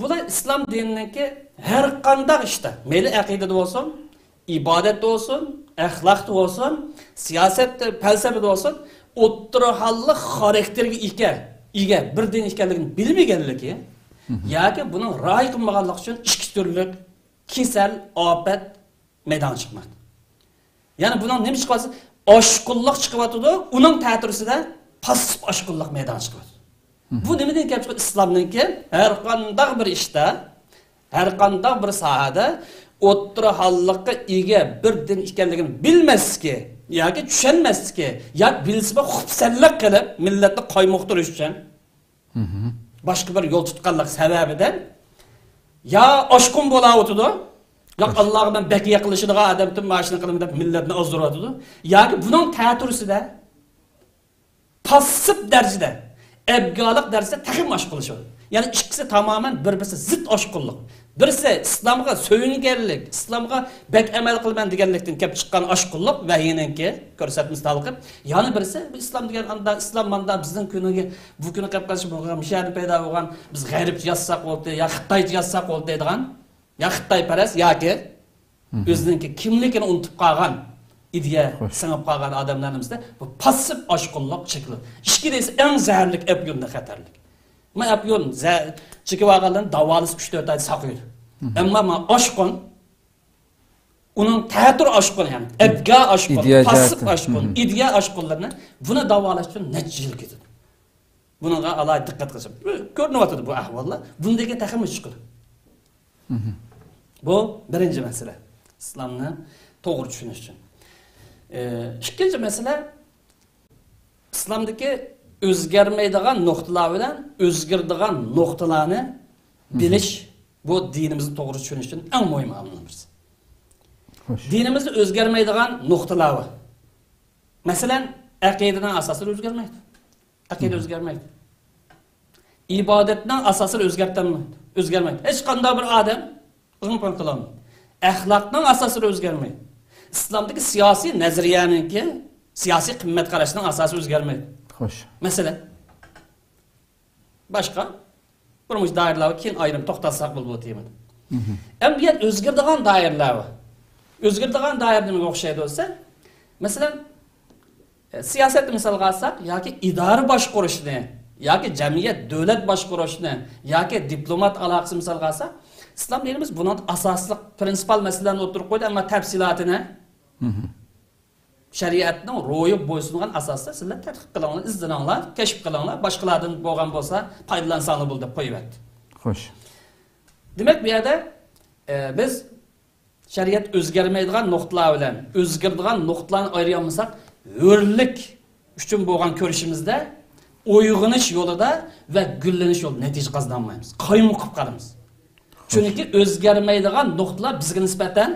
بۇلار ئىسلام دىنىنىڭكى ھەر قانداق ئىشتا، مەيلى ئەقىدىدە بولسۇن، ئىبادەتتە بولسۇن، ئەخلاقتا بولسۇن، سىياسەتتە، پەلسەپىدە بولسۇن، ئوتتۇرا ھاللىق خاراكتېرگە ئىگە، ئىگە بىر دىن ئىكەنلىكىنى بىلمىگەنلىكى ياكى بۇنىڭ رىئايە قىلمىغانلىقى ئۈچۈن ئىككى تۈرلۈك كېسەل، ئاپەت مەيدانغا چىقماقتا. يەنى بۇنىڭ نېمە چىقىۋاتسا، ئاشقۇنلۇق چىقىۋاتىدۇ، ئۇنىڭ تەتۈرىسىدە پاسسىپ ئاشقۇنلۇق مەيدانغا چىقىۋاتىدۇ. بۇ نېمىدىن كەپ چىقىدۇ؟ ئىسلامنىڭكى ھەر قانداق بىر ئىشتا، ھەر قانداق بىر ساھەدە ئوتتۇرا ھاللىققا ئىگە بىر دىن ئىكەنلىكىنى بىلمەسلىكى ياكى چۈشەنمەسلىكى ياكى بىلسىمۇ خۇپسەنلىك قىلىپ مىللەتنى قايمۇقتۇرۇش ئۈچۈن باشقا بىر يول تۇتقانلىق سەۋەبىدىن يا ئاشقۇن بولاۋاتىدۇ، يا ئاللاغا مەن بەك يېقىنلىشىدىغان ئادەمدىن ماشىنا قىلىمەن دەپ مىللەتنى ئازدۇرۇۋاتىدۇ، ياكى بۇنىڭ تەتۈرىسىدە پاسسىپ دەرىجىدە، ئەبگالىق دەرىجىدە تېخىمۇ ئاشقۇنلىشىۋاتىدۇ. يەنى ئىككىسى تامامەن بىر-بىرسى زىت ئاشقۇنلۇق. بىرسى ئىسلامغا سۆيۈنگەنلىك، ئىسلامغا بەك ئەمەل قىلىمەن دېگەنلىكتىن كەپ چىققان ئاشقۇنلۇق ۋەھىينىڭكى كۆرسەتمىسى تالقىپ. يەنە بىرسى، بۇ ئىسلام دېگەن ئاندا، ئىسلام ماندا بىزنىڭ كۈنىگە، بۇ كۈنى قېلىپ قالسا بولغان، مۇشۇ يەردە پەيدا بولغان، بىز غەربچە يازساق بولدى يا خىتايچە يازساق بولدى دەيدىغان، يا خىتايپەرەس ياكى ئۆزىنىڭكى كىملىكىنى ئۇنتۇپ قالغان، ئىدىيە سىڭىپ قالغان ئادەملەرنىڭ ئىچىدە بۇ پاسسىپ ئاشقۇنلۇق چېكىلىدۇ. ئىككىنچىسى ئەڭ زەھەرلىك، ئەپيۈندە خەتەرلىك. مانا ئەپيۈن زە-، چېكىۋالغانلارنى داۋالىسا ئۈچ تۆت ئايدا ساقىيىدۇ. ئەمما مانا ئاشقۇن، ئۇنىڭ تەتۈر ئاشقۇن، يەنى ئەبگا ئاشقۇن، ئىدىيە پاسسىپ ئاشقۇن، ئىدىيە ئاشقۇنلىرىنى بۇنى داۋالاش ئۈچۈن نەچچە يىل كېتىدۇ. بۇنىڭغا ئالاھىدە دىققەت قىلسا، كۆرۈنۈۋاتىدۇ بۇ ئەھۋاللار. بۇندىن كېيىن تېخىمۇ چىقىدۇ. بۇ بىرىنچى مەسىلە. ئىسلامنى توغرا چۈشىنىش ئۈچۈن. ئى، ئىككىنچى مەسىلە، ئىسلامدىكى ئۆزگەرمەيدىغان نۇقتىلار بىلەن ئۆزگىرىدىغان نۇقتىلارنى بىلىش، بۇ دىنىمىزنى توغرا چۈشىنىش ئۈچۈن ئەڭ مۇھىم ئامىلنىڭ بىرسى. دىنىمىزدا ئۆزگەرمەيدىغان نۇقتىلار بار. مەسىلەن، ئەقىدىنىڭ ئاساسلىرى ئۆزگەرمەيدۇ. ئەقىدە ئۆزگەرمەيدۇ. ئىبادەتنىڭ ئاساسلىرى ئۆزگەرتەلمەيدۇ. ئۆزگەرمەيدۇ. ھېچقانداق بىر ئادەم غىڭ-پىڭ قىلالمايدۇ. ئەخلاقنىڭ ئاساسلىرى ئۆزگەرمەيدۇ. ئىسلامدىكى سىياسىي نەزەرىيەنىڭكى، سىياسىي قىممەت قاراشنىڭ ئاساسى ئۆزگەرمەيدۇ. خوش. مەسىلەن، باشقا بىر مۇنچە دائىرىلەر بار، كېيىن ئايرىم توختالساق بولىدۇ بۇ تېمىدا. ئەمدى بۇ يەردە ئۆزگىرىدىغان دائىرىلەر بار. ئۆزگىرىدىغان دائىرە نېمىگە ئوخشايدۇ دېسە، مەسىلەن، سىياسەتنى مىسالغا ئالساق، ياكى ئىدارە باشقۇرۇشنى، ياكى جەمئىيەت، دۆلەت باشقۇرۇشنى، ياكى دىپلومات ئالاقىسىنى مىسالغا ئالساق، ئىسلام دىنىمىز بۇنىڭدا ئاساسلىق پرىنسىپال مەسىلىلەرنى ئوتتۇرىغا قويدى، ئەمما تەپسىلاتىنى شەرىئەتنىڭ روھىغا بويسۇنغان ئاساستا سىلەر تەتقىق قىلىڭلار، ئىزدىنىڭلار، كەشىپ قىلىڭلار، باشقىلاردىن بولغان بولسا پايدىلانساڭلار بولدى دەپ قويۇۋەتتى. خوش. دېمەك، بۇ يەردە، ئە، بىز شەرىئەت ئۆزگەرمەيدىغان نۇقتىلار بىلەن ئۆزگىرىدىغان نۇقتىلارنى ئايرىيالمىساق، ھۆرلۈك ئۈچۈن بولغان كۈرىشىمىزدە ئويغىنىش يولىدا ۋە گۈللىنىش يولىدا نەتىجە قازىنالمايمىز. قايمۇقۇپ قالىمىز. چۈنكى ئۆزگەرمەيدىغان نۇقتىلار بىزگە نىسبەتەن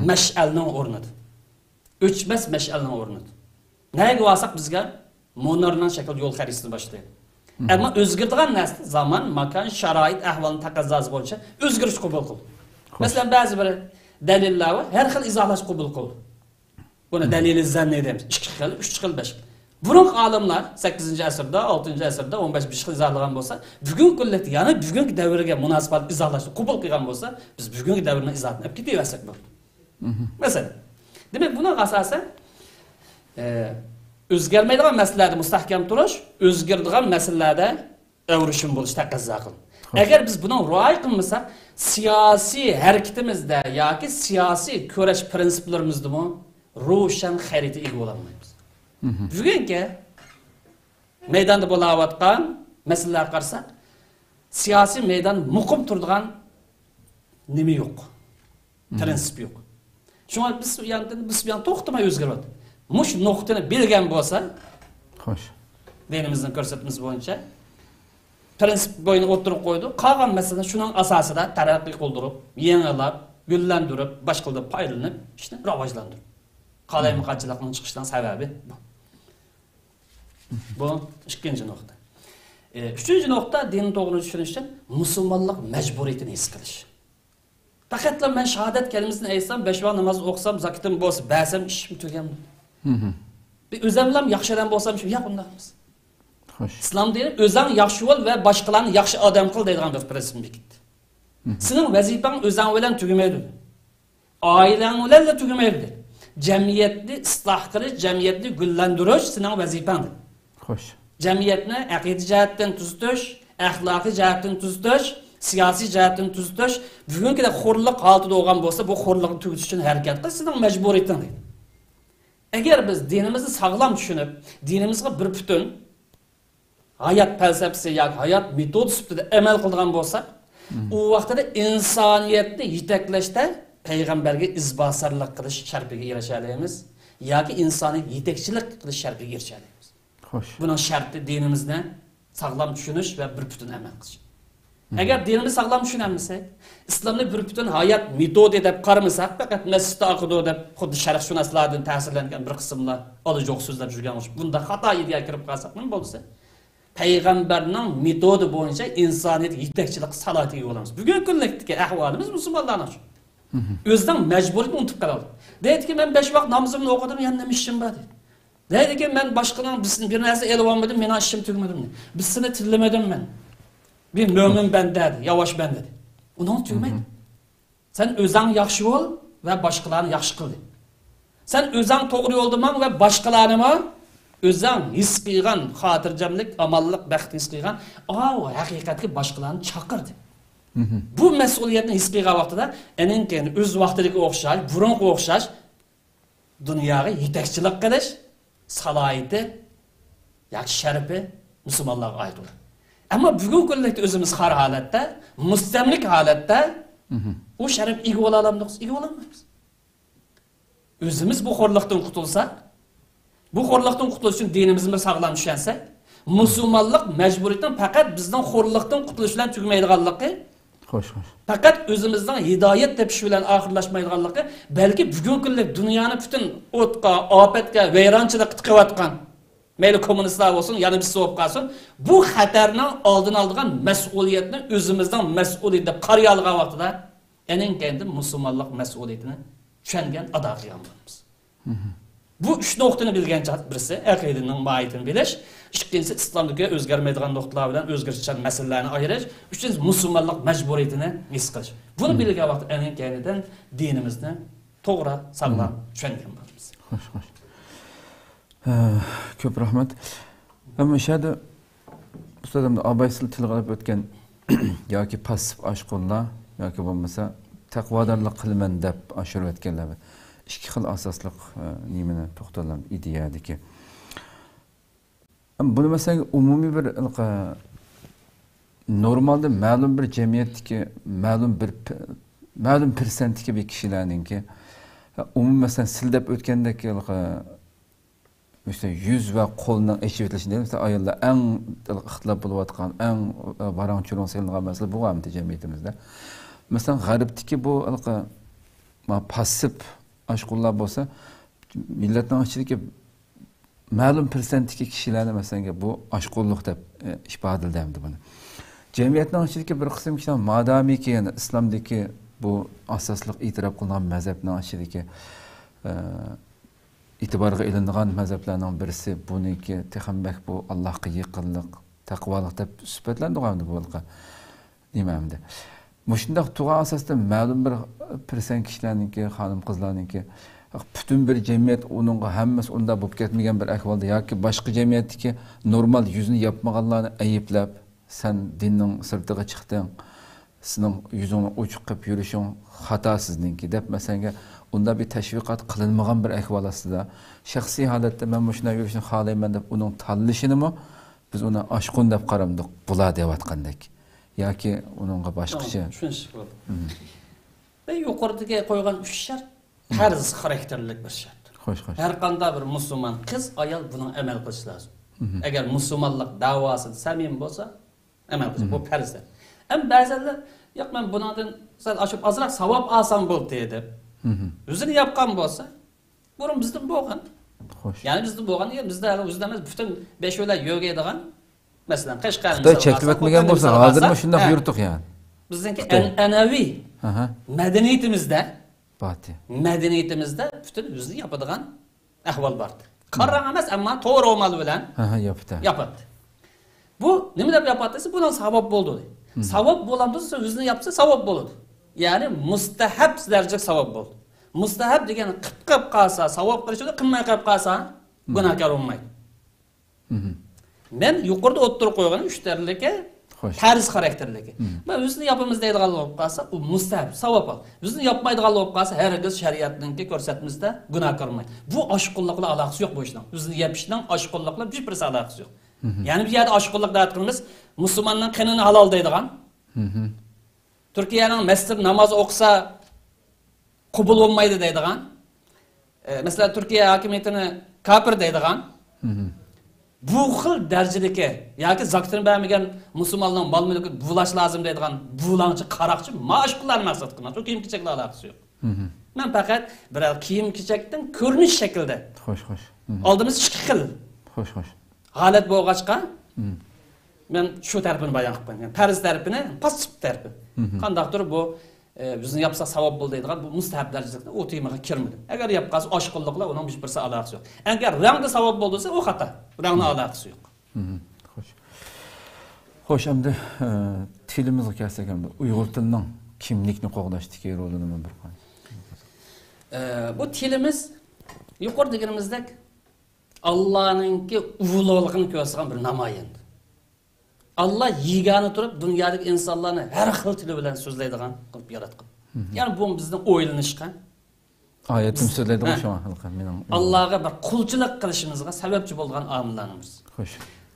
مەشئەلنىڭ ئورنىدا. ئۆچمەس مەشئەلنىڭ ئورنىدا. نەگە بارساق بىزگە مۇنارنىڭ شەكلىدە يول خەرىتىسىنى باشلايدۇ. ئەمما ئۆزگىرىدىغان نەرسە زامان، ماكان، شارائىت، ئەھۋالنىڭ تەقەززاسى بويىچە ئۆزگىرىش قوبۇل قىل. مەسىلەن، بەزى بىر دەلىللەر بار، ھەر خىل ئىزاھلاش قوبۇل قىل. بۇنى دەلىلى زەننىي دەيمىز. ئىككى خىل، ئۈچ خىل، بەش خىل. بۇرۇنقى ئالىملار سەككىزىنچى ئەسىردە، ئالتىنچى ئەسىردە، ئون بەش، بىر خىل ئىزاھلىغان بولسا، بۈگۈنكى كۈنلۈكتە يەنە بۈگۈنكى دەۋرگە مۇناسىۋەتلىك ئىزاھلاشنى قوبۇل قىلغان بولسا، بىز بۈگۈنكى دەۋرنىڭ ئىزاھاتىنى ئېلىپ كېتىۋەرسەك بولىدۇ. مەسىلەن، دېمەك، بۇنىڭغا ئاساسەن، ئە، ئۆزگەرمەيدىغان مەسىلىلەردە مۇستەھكەم تۇرۇش، ئۆزگىرىدىغان مەسىلىلەردە ئەۋرىشىم بولۇش تەقەززا قىلىدۇ. ئەگەر بىز بۇنىڭغا رىئايە قىلمىساق، سىياسىي ھەرىكىتىمىزدە ياكى سىياسىي كۈرەش پىرىنسىپلىرىمىزدىمۇ روشەن خەرىتە ئىگە بولالمايمىز. بۈگۈنكى مەيداندا بولاۋاتقان مەسىلىلەرگە قارىساق، سىياسىي مەيدان مۇقىم تۇرىدىغان نېمە يوق. پىرىنسىپ يوق. شۇڭا بىز بۇ ياندىن، بىز بۇ يان توختىماي ئۆزگىرىۋاتىدۇ. مۇشۇ نۇقتىنى بىلگەن بولسا، خوش. دىنىمىزنىڭ كۆرسەتمىسى بويىچە پرىنسىپ بويىچە ئوتتۇرىغا قويدۇق. قالغان مەسىلىنى شۇنىڭ ئاساسىدا تەرەققىي قىلدۇرۇپ، يېڭىلاپ، گۈللەندۈرۈپ، باشقىلاردا پايدىلىنىپ، ئىشنى راۋاجلاندۇرۇپ. قالايمىقانچىلىقنىڭ چىقىشىنىڭ سەۋەبى بۇ. بۇ ئىككىنچى نۇقتا. ئى، ئۈچىنچى نۇقتا، دىننى توغرا چۈشىنىش ئۈچۈن مۇسۇلمانلىق مەجبۇرىيىتىنى ھېس قىلىش. پەقەتلا مەن شاھادەت كەلىمىسىنى ئېيتسام، بەش ۋاق ناماز ئوقۇسام، زاكىتىم بولسا، بەرسەم، ئىشىم تۈگەمدۇ؟ بىر ئۆزەملام ياخشى ئادەم بولسام، شۇ ياق، ئۇنداق ئەمەس. خوش. ئىسلام دىنى ئۆزەڭ ياخشى بول ۋە باشقىلارنى ياخشى ئادەم قىل دەيدىغان بىر پرىنسىپنى بېكىتتى. سېنىڭ ۋەزىپەڭ ئۆزەڭ بىلەن تۈگىمەيدۇ. ئائىلەڭ بىلەنلا تۈگىمەيدۇ. جەمئىيەتنى ئىسلاھ قىلىش، جەمئىيەتنى گۈللەندۈرۈش سېنىڭ ۋەزىپەڭ. خوش. جەمئىيەتنى ئەقىدە جەھەتتىن تۈزىتىش، ئەخلاقىي جەھەتتىن تۈزىتىش، سىياسىي جەھەتتىن تۈزىتىش، بۈگۈنكىدەك خورلۇق ھالىتىدە بولغان بولسا، بۇ خورلۇقنى تۈگىتىش ئۈچۈن ھەرىكەت قىل، سېنىڭ مەجبۇرىيىتىڭ دەيدۇ. ئەگەر بىز دىنىمىزنى ساغلام چۈشىنىپ، دىنىمىزغا بىر پۈتۈن ھايات پەلسەپىسى ياكى ھايات مېتودى سۈپىتىدە ئەمەل قىلىدىغان بولساق، ئۇ ۋاقتىدا ئىنسانىيەتنى يېتەكلەشتە پەيغەمبەرگە ئىزباسارلىق قىلىش شەرىپىگە ئېرىشەلەيمىز ياكى ئىنسانىيەت يېتەكچىلىك قىلىش شەرىپىگە ئېرىشەلەيمىز. خوش. بۇنىڭ شەرتى دىنىمىزنى ساغلام چۈشىنىش ۋە بىر پۈتۈن ئەمەل قىلىش. ئەگەر دىنىمىزنى ساغلام چۈشىنەلمىسەك، ئىسلامنى بىر پۈتۈن ھايات مېتودى دەپ قارىمىساق، پەقەت مەسچىتتە ئوقۇدۇ دەپ، خۇددى شەرقشۇناسلاردىن تەسىرلەنگەن بىر قىسىملار ئالا جوق سۆزلەپ يۈرگەن ئوخشاپ، بۇنداق خاتا ئىدىيەگە كىرىپ قالساق نېمە بولسا، پەيغەمبەرنىڭ مېتودى بويىچە ئىنسانىيەت يېتەكچىلىك سالاھىيىتىگە ئىگە بولىمىز. بۈگۈنكى كۈنلۈكتىكى ئەھۋالىمىز مۇسۇلمانلارنىڭ شۇ. ئۆزىنىڭ مەجبۇرىيىتىنى ئۇنتۇپ قالاۋاتىدۇ. دەيدىكى، مەن بەش ۋاق نامىزىمنى ئوقۇدۇم، يەنە نېمە ئىشىم بار دەيدۇ. دەيدىكى، مەن باشقىنىڭ بىر، بىر نەرسە ئېلىۋالمىدىم، مېنىڭ ئىشىم تۈگىمىدىم. بىر سېنى تىللىمىدىم مەن. بىر مۆمىن بەندە دەيدۇ، ياۋاش بەندە دەيدۇ. ئۇنىڭ تۈگىمەيدۇ. سەن ئۆزەڭ ياخشى بول ۋە باشقىلارنى ياخشى قىل دەيدۇ. سەن ئۆزەڭ توغرا يولدا ماڭ ۋە باشقىلارنىمۇ ئۆزەڭ ھېس قىلغان خاتىرجەملىك، ئامانلىق، بەخت ھېس قىلغان، ئاۋۇ ھەقىقەتكە باشقىلارنى چاقىر دەيدۇ. بۇ مەسئۇلىيەتنى ھېس قىلغان ۋاقتىدا، ئېنىڭ كەينى ئۆز ۋاقتىدىكى ئوخشاش، بۇرۇنقى ئوخشاش دۇنياغا يېتەكچىلىك قىلىش سالاھىيىتى ياكى شەرىپى مۇسۇلمانلارغا ئائىت بولىدۇ. ئەمما بۈگۈنكى كۈنلۈكتە ئۆزىمىز خار ھالەتتە، مۇستەملىك ھالەتتە ئۇ شەرەپكە ئىگە بولالامدۇق؟ ئىگە بولالمايمىز. ئۆزىمىز بۇ خورلۇقتىن قۇتۇلساق، بۇ خورلۇقتىن قۇتۇلۇش ئۈچۈن دىنىمىزنى بىر ساغلام چۈشەنسەك، مۇسۇلمانلىق مەجبۇرىيىتىنىڭ پەقەت بىزنىڭ خورلۇقتىن قۇتۇلۇش بىلەن تۈگىمەيدىغانلىقى، خوش، خوش. پەقەت ئۆزىمىزنىڭ ھىدايەت تېپىش بىلەن ئاخىرلاشمايدىغانلىقى، بەلكى بۈگۈنكى كۈنلۈك دۇنيانى پۈتۈن ئوتقا، ئاپەتكە، ۋەيرانچىلىققا تىقىۋاتقان، مەيلى كوممۇنىستلار بولسۇن، يەنە بىرسى بولۇپ قالسۇن، بۇ خەتەرنىڭ ئالدىنى ئالىدىغان مەسئۇلىيەتنى ئۆزىمىزنىڭ مەسئۇلىيىتى دەپ قارىيالىغان ۋاقتىدا، ئېنىڭ كەينىدىن مۇسۇلمانلىق مەسئۇلىيىتىنى چۈشەنگەن، ئادا قىلغان بولىمىز. بۇ ئۈچ نۇقتىنى بىلگەن چاغ بىرسى ئەقىدىنىڭ ماھىيىتىنى بىلىش، ئىككىنچىسى ئىسلامدىكى ئۆزگەرمەيدىغان نۇقتىلار بىلەن ئۆزگىرىشچان مەسىلىلەرنى ئايرىش، ئۈچىنچىسى مۇسۇلمانلىق مەجبۇرىيىتىنى ھېس قىلىش. بۇنى بىلگەن ۋاقىتتا ئېنىڭ كەينىدىن دىنىمىزنى توغرا، ساغلام چۈشەنگەن بولىمىز. خوش، خوش. ھە، كۆپ رەھمەت. ھەم مۇشۇ يەردە ئۇستاز ئەمدى ئاباي سىلى تىلغا ئېلىپ ئۆتكەن ياكى پاسسىپ ئاشقۇنلار ياكى بولمىسا تەقۋادارلىق قىلىمەن دەپ ئاشۇرۇۋەتكەنلەر، ئىككى خىل ئاساسلىق، ئە، نېمىنى توختالدىم، ئىدىيەدىكى. بۇنى مەسىلەن ئومۇمىي بىر ھېلىقى نورمالدا مەلۇم بىر جەمئىيەتتىكى مەلۇم بىر پ-، مەلۇم پىرسەنتتىكى بىر كىشىلەرنىڭكى ئومۇمىي مەسىلەن سىلى دەپ ئۆتكەندەك ھېلىقى مەسىلەن، يۈز ۋە قولنىڭ ئېچىۋېتىلىشى دېگەن، مەسىلەن، ئاياللار ئەڭ ئىختىلاپ بولۇۋاتقان، ئەڭ ۋاراڭ-چۇرۇڭ سېلىنغان مەسىلە بۇ ئەمدى جەمئىيىتىمىزدە. مەسىلەن، غەربتىكى بۇ ھېلىقى، ما، پاسسىپ ئاشقۇنلار بولسا، مىللەتنىڭ ئىچىدىكى مەلۇم پىرسەنتتىكى كىشىلەرنى، مەسىلەن، بۇ ئاشقۇنلۇق دەپ، ئە، ئىپادىلىدى ئەمدى بۇنى. جەمئىيەتنىڭ ئىچىدىكى بىر قىسىم كىشىلەر، مادامىكى، يەنى ئىسلامدىكى بۇ ئاساسلىق ئېتىراپ قىلىنغان مەزھەپنىڭ ئىچىدىكى، ئە، ئېتىبارغا ئېلىنىدىغان مەزھەپلەرنىڭ بىرسى، بۇنىڭكى تېخىمۇ بەك بۇ ئاللاھقا يېقىنلىق، تەقۋالىق دەپ سۈپەتلەندۇرغان بۇ ھېلىقى نېمە ئەمدى. مۇشۇنداق تۇرغان ئاساستا مەلۇم بىر پىرسەنت كىشىلەرنىڭكى، خانىم-قىزلارنىڭكى، پۈتۈن بىر جەمئىيەت ئۇنىڭغا ھەممىسى ئۇنداق بولۇپ كەتمىگەن بىر ئەھۋالدا ياكى باشقا جەمئىيەتتىكى نورمال يۈزىنى ياپمىغانلارنى ئەيىبلەپ، سەن دىننىڭ سىرتىغا چىقتىڭ، سېنىڭ يۈزۈڭنى ئوچۇق قىلىپ يۈرۈشۈڭ خاتا سىزنىڭكى دەپ، مەسىلەنگە، ئۇنداق بىر تەشۋىقات قىلىنمىغان بىر ئەھۋال ئاستىدا، شەخسىي ھالەتتە مەن مۇشۇنداق يۈرۈشنى خالايمەن دەپ ئۇنىڭ تاللىشىنىمۇ بىز ئۇنى ئاشقۇن دەپ قارامدۇق، بۇلار دەۋاتقاندەك. ياكى ئۇنىڭغا باشقىچە. توغرا، چۈشىنىشلىك بولدى. مم. مەن يۇقىرىدىكى قويغان ئۈچ شەرت پەرز خاراكتېرلىك بىر شەرت. خوش، خوش. ھەر قانداق بىر مۇسۇلمان قىز، ئايال بۇنىڭ ئەمەل قىلىشى لازىم. ئەگەر مۇسۇلمانلىق دەۋاسىدا سەمىمىي بولسا، ئەمەل قىلسا، بۇ پەرزلەر. ئەمما بەزەنلەر، ياق، مەن بۇنىڭدىن سەل ئاشۇ ئازراق ساۋاب ئالسام بولدى دەپ، ئۆزىنى ياپقان بولسا، بۇرۇن بىزدىن بولغان. خوش. يەنى بىزدىن بولغان دېگەن، بىزدە ھەلى ئۆزىدە ئەمەس، پۈتۈن بەش ئۆلە يۆگەيدىغان، مەسىلەن، قەشقەرنى خىتاي مىسالغا چەكلىۋەتمىگەن بولسا، ھازىرمۇ شۇنداق يۇرتۇق يەنى. بىزنىڭكى ئەنئەنەۋى مەدەنىيىتىمىزدە، مەدەنىيىتىمىزدە پۈتۈن ئۆزىنى ياپىدىغان ئەھۋال بار. قاراڭ ئەمەس، ئەمما توغرا ئامال بىلەن ياپاتتى. بۇ نېمە دەپ ياپاتتى دېسە، بۇنىڭ ساۋاب بولدى. ساۋاب بولامدۇ دېسە، ئۆزىنى ياپسا ساۋاب بولىدۇ. يەنى مۇستەھەب دەرىجىلىك ساۋاب بولدى. مۇستەھەب دېگەن قىپ قىپ قالسا ساۋاب قىلىشىدۇ، قىلماي قېلىپ قالسا گۇناھكار بولمايدۇ. مەن يۇقىرىدا ئوتتۇرىغا قويغان ئۈچ تەرلىكى پەرز خاراكتېرلىكى. مەن ئۆزىنى ياپىمىز دەيدىغان بولۇپ قالسا، ئۇ مۇستەھەب، ساۋاب ئال. ئۆزىنى ياپمايدىغان بولۇپ قالسا، ھەرگىز شەرىئەتنىڭكى كۆرسەتمىسىدە گۇناھكار بولمايدۇ. بۇ ئاشقۇنلۇق بىلەن ئالاقىسى يوق بۇ ئىشنىڭ. ئۆزىنى يېپىشنىڭ ئاشقۇنلۇق بىلەن ھېچ بىرسى ئالاقىسى يوق. يەنى بۇ يەردە ئاشقۇنلۇق دەۋاتقىنىمىز مۇسۇلماننىڭ قېنىنى ھالال دەيدىغان، تۈركىيەنىڭ مەسچىتىدە ناماز ئوقۇسا قوبۇل بولمايدۇ دەيدىغان، ئە، مەسىلەن، تۈركىيە ھاكىمىيىتىنى كاپىر دەيدىغان، بۇ خىل دەرىجىدىكى ياكى زاكىتىنى بەرمىگەن مۇسۇلمانلارنىڭ مال-مۈلكىنى بۇلاش لازىم دەيدىغان بۇلاڭچى، قاراقچى، مانا ئاشۇ قىللارنى مەقسەت قىلغان. شۇ كىيىم-كېچەك بىلەن ئالاقىسى يوق. مەن پەقەت بىرەر كىيىم-كېچەكتىن كۆرۈنۈش شەكلىدە. خوش، خوش. ئالدىمىز ئىككى خىل. خوش، خوش. ھالەت بولغاچقا، مەن شۇ تەرىپىنى بايان قىلىپ قويدۇم. يەنى پەرز تەرىپىنى، پاسسىپ تەرىپى. قانداقتۇر بۇ، ئە، بىزنى ياپسا ساۋاب بولىدۇ دەيدىغان بۇ مۇستەھەب دەرىجىلىكتە ئۇ تېمىغا كىرمىدىم. ئەگەر ياپ قالسا ئاشقۇنلۇق بىلەن ئۇنىڭ ھېچ بىرسى ئالاقىسى يوق. ئەگەر رەڭدە ساۋاب بولدى دېسە، ئۇ خاتا. رەڭنىڭ ئالاقىسى يوق. خوش. خوش، ئەمدى، ئە، تىلىمىزغا كەلسەك، ئەمدى ئۇيغۇر تىلىنىڭ كىملىكنى قوغداشتىكى رولىنى بىر قانچە. ئە، بۇ تىلىمىز يۇقىرى دېگىنىمىزدەك ئاللانىڭكى ئۇلۇغلۇقىنى كۆرسىتىدىغان بىر نامايەندە. ئاللا يېگانە تۇرۇپ، دۇنيادىكى ئىنسانلارنى ھەر خىل تىلى بىلەن سۆزلەيدىغان قىلىپ ياراتقان. يەنى بۇ بىزنىڭ ئويلىنىشقا، ئايەتتىن سۆزلەيدىغان شۇڭا ھېلىقى مېنىڭ ئاللاغا بىر قۇلچىلىق قىلىشىمىزغا سەۋەبچى بولىدىغان ئامىللارنىڭ بىرسى. خوش.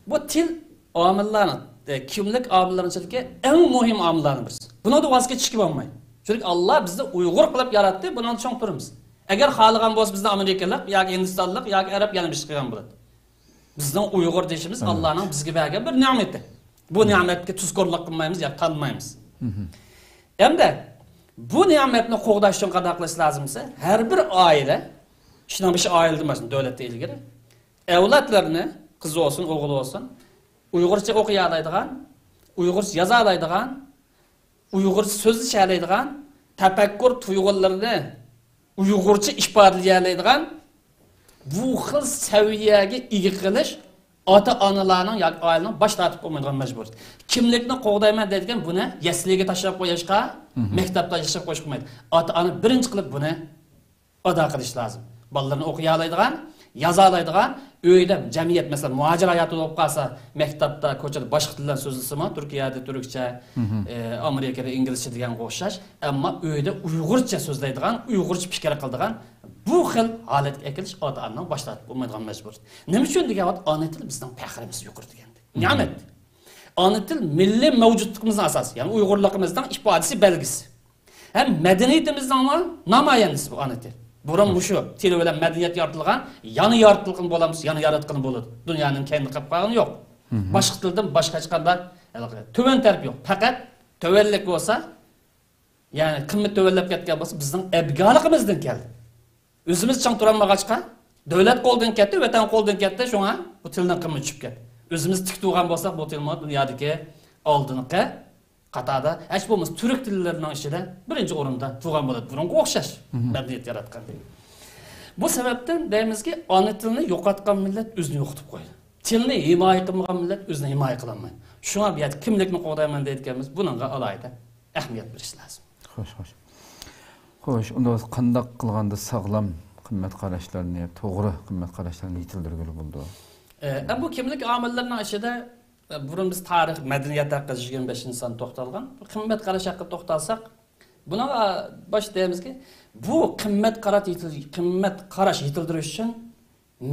بۇ تىل ئامىللارنىڭ، ئە، كىملىك ئامىللىرىنىڭ ئىچىدىكى ئەڭ مۇھىم ئامىللارنىڭ بىرسى. بۇنىڭدا ۋاز كېچىشكە بولمايدۇ. چۈنكى ئاللا بىزنى ئۇيغۇر قىلىپ ياراتتى، بۇنىڭدا چوڭ تۇرىمىز. ئەگەر خالىغان بولسا بىزنى ئامېرىكىلىق ياكى ھىندىستانلىق ياكى ئەرەب يەنە بىر قىلغان بولاتتى. بىزنىڭ ئۇيغۇر دېيىشىمىز ئاللانىڭ بىزگە بەرگەن بىر نېمىتى. بۇ نېمەتكە تۇزكورلۇق قىلمايمىز ياكى تانمايمىز. ئەمدى بۇ نېمەتنى قوغداش ئۈچۈن قانداق قىلىش لازىم دېسە، ھەر بىر ئائىلە، ئىشنىڭ بېشى ئائىلىدىن باشلىنىدۇ، دۆلەتتىن ئىلگىرى. ئەۋلادلىرىنى، قىز بولسۇن، ئوغۇل بولسۇن، ئۇيغۇرچە ئوقۇيالايدىغان، ئۇيغۇرچە يازالايدىغان، ئۇيغۇرچە سۆزلىشەلەيدىغان، تەپەككۇر تۇيغۇلىرىنى ئۇيغۇرچە ئىپادىلىيەلەيدىغان بۇ خىل سەۋىيەگە ئىگە قىلىش ئاتا-ئانىلارنىڭ ياكى ئائىلىنىڭ باش تارتىپ بولمايدىغان مەجبۇرىيىتى. كىملىكنى قوغدايمەن دەيدىكەن، بۇنى يەسلىگە تاشلاپ قويۇشقا، مەكتەپتە تاشلاپ قويۇشقا بولمايدۇ. ئاتا-ئانا بىرىنچى قىلىپ بۇنى ئادا قىلىش لازىم. بالىلىرىنى ئوقۇيالايدىغان، يازالايدىغان، ئۆيدە جەمئىيەت، مەسىلەن، مۇھاجىر ھاياتىدا بولۇپ قالسا، مەكتەپتە، كوچىدا باشقا تىلدا سۆزلىسىمۇ، تۈركىيەدە تۈركچە، ئە، ئامېرىكىدا ئىنگلىزچە دېگەنگە ئوخشاش، ئەمما ئۆيدە ئۇيغۇرچە سۆزلەيدىغان، ئۇيغۇرچە پىكىر قىلىدىغان بۇ خىل ھالەتكە ئەكېلىش ئاتا-ئانىنىڭ باش تارتىپ بولمايدىغان مەجبۇرىيىتى. نېمە ئۈچۈن دېگەن ۋاقىت ئانا تىل بىزنىڭ پەخرىمىز يۇقىرى دېگەندەك. نېمەت. ئانا تىل مىللىي مەۋجۇتلۇقىمىزنىڭ ئاساسى، يەنى ئۇيغۇرلۇقىمىزنىڭ ئىپادىسى، بەلگىسى. ھەم مەدەنىيىتىمىزنىڭمۇ نامايەندىسى بۇ ئانا تىل. بۇرۇن مۇشۇ تىل بىلەن مەدەنىيەت يارىتىلغان، يەنە يارىتىلغىنى بولامسىز، يەنە ياراتقىنى بولىدۇ. دۇنيانىڭ كەينىدە قېلىپ قالغىنى يوق. باشقا تىلدىن باشقا ھېچقانداق ھېلىقى تۆۋەن تەرىپى يوق. پەقەت تۆۋەنلىك بولسا، يەنى قىممىتى تۆۋەنلەپ كەتكەن بولسا، بىزنىڭ ئەبگالىقىمىزدىن كەلدى. ئۆزىمىز چىڭ تۇرالمىغاچقا، دۆلەت قولدىن كەتتى، ۋەتەن قولدىن كەتتى، شۇڭا بۇ تىلنىڭ قىممىتى چۈشۈپ كەتتى. ئۆزىمىز تىك تۇرغان بولساق، بۇ تىلمۇ دۇنيادىكى ئالدىنقى قاتاردا، ھېچ بولمىسا تۈرك تىللىرىنىڭ ئىچىدە بىرىنچى ئورۇندا تۇرغان بولاتتى، بۇنىڭغا ئوخشاش مەدەنىيەت ياراتقان. بۇ سەۋەبتىن دەيمىزكى، ئانا تىلنى يوقاتقان مىللەت ئۆزىنى يوقىتىپ قويىدۇ. تىلنى ھىمايە قىلمىغان مىللەت ئۆزىنى ھىمايە قىلالمايدۇ. شۇڭا بۇ يەردە كىملىكنى قوغدايمەن دەيدىكەنمىز، بۇنىڭغا ئالاھىدە ئەھمىيەت بېرىش لازىم. خوش، خوش. خوش، ئۇندا قانداق قىلغاندا ساغلام قىممەت قاراشلارنى، توغرا قىممەت قاراشلارنى يېتىلدۈرگىلى بولىدۇ؟ ئە، ئە، بۇ كىملىك ئامىللىرىنىڭ ئىچىدە، ئە، بۇرۇن بىز تارىخ، مەدەنىيەت ھەققىدە يىگىرمە بەشىنچى سان توختالغان. بۇ قىممەت قاراش ھەققىدە توختالساق، بۇنىڭغا باش دەيمىزكى، بۇ قىممەت قارا-، يېتىل-، قىممەت قاراش يېتىلدۈرۈش ئۈچۈن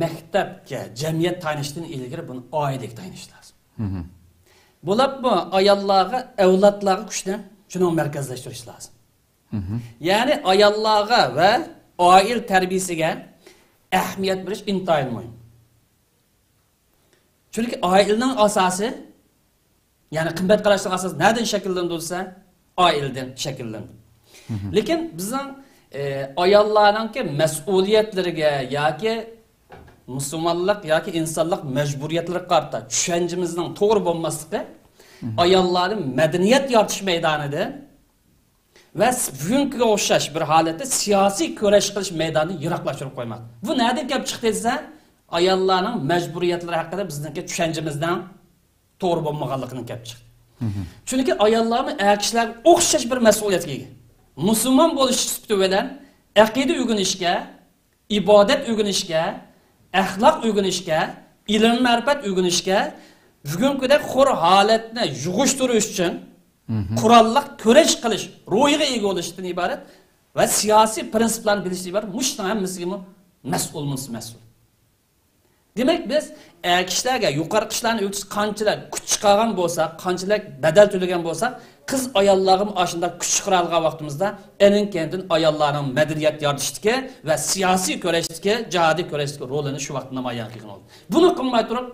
مەكتەپكە، جەمئىيەت تايىنىشتىن ئىلگىرى بۇنى ئائىلىگە تايىنىش لازىم. بولۇپمۇ ئاياللارغا، ئەۋلادلارغا كۈچنى شۇنىڭغا مەركەزلەشتۈرۈش لازىم. يەنى ئاياللارغا ۋە ئائىلە تەربىيىسىگە ئەھمىيەت بېرىش ئىنتايىن مۇھىم. چۈنكى ئائىلىنىڭ ئاساسى، يەنى قىممەت قاراشنىڭ ئاساسى نەدىن شەكىللىنىدۇ دېسە، ئائىلىدىن شەكىللىنىدۇ. لېكىن بىزنىڭ، ئە، ئاياللارنىڭكى مەسئۇلىيەتلىرىگە ياكى مۇسۇلمانلىق ياكى ئىنسانلىق مەجبۇرىيەتلىرىگە قارىتا چۈشەنچىمىزنىڭ توغرا بولماسلىقى ئاياللارنى مەدەنىيەت يارىتىش مەيدانىدىن ۋە بۈگۈنكىگە ئوخشاش بىر ھالەتتە سىياسىي كۈرەش قىلىش مەيدانىدىن يىراقلاشتۇرۇپ قويماقتا. بۇ نەدىن كەپ چىقتى دېسە، ئاياللارنىڭ مەجبۇرىيەتلىرى ھەققىدە بىزنىڭكى چۈشەنچىمىزنىڭ توغرا بولمىغانلىقىدىن كەپ چىقتى. چۈنكى ئاياللارمۇ ئەر كىشىلەرگە ئوخشاش بىر مەسئۇلىيەتكە ئىگە. مۇسۇلمان بولۇش سۈپىتى بىلەن ئەقىدە ئۆگىنىشكە، ئىبادەت ئۆگىنىشكە، ئەخلاق ئۆگىنىشكە، ئىلىم-مەرىپەت ئۆگىنىشكە، بۈگۈنكىدەك خور ھالەتنى يۇغۇشتۇرۇش ئۈچۈن قوراللىق كۈرەش قىلىش روھىغا ئىگە بولۇشتىن ئىبارەت ۋە سىياسىي پىرىنسىپلارنى بىلىشتىن ئىبارەت مۇشۇنىڭ ھەممىسىگىمۇ مەسئۇلمۇ مەسئۇل. دېمەك، بىز ئەر كىشىلەرگە يۇقىرىقى ئىشلارنى ئۆگىتىشتە قانچىلىك كۈچ چىقارغان بولساق، قانچىلىك بەدەل تۆلىگەن بولساق، قىز ئاياللارغىمۇ ئاشۇنداق كۈچ چىقىرالىغان ۋاقتىمىزدا، ئېنىڭ كەينىدىن ئاياللارنىڭ مەدەنىيەت يارىتىشتىكى ۋە سىياسىي كۈرەشتىكى، جىھادىي كۈرەشتىكى رولىنى شۇ ۋاقىتتا نامايان قىلغىلى بولىدۇ. بۇنى قىلماي تۇرۇپ،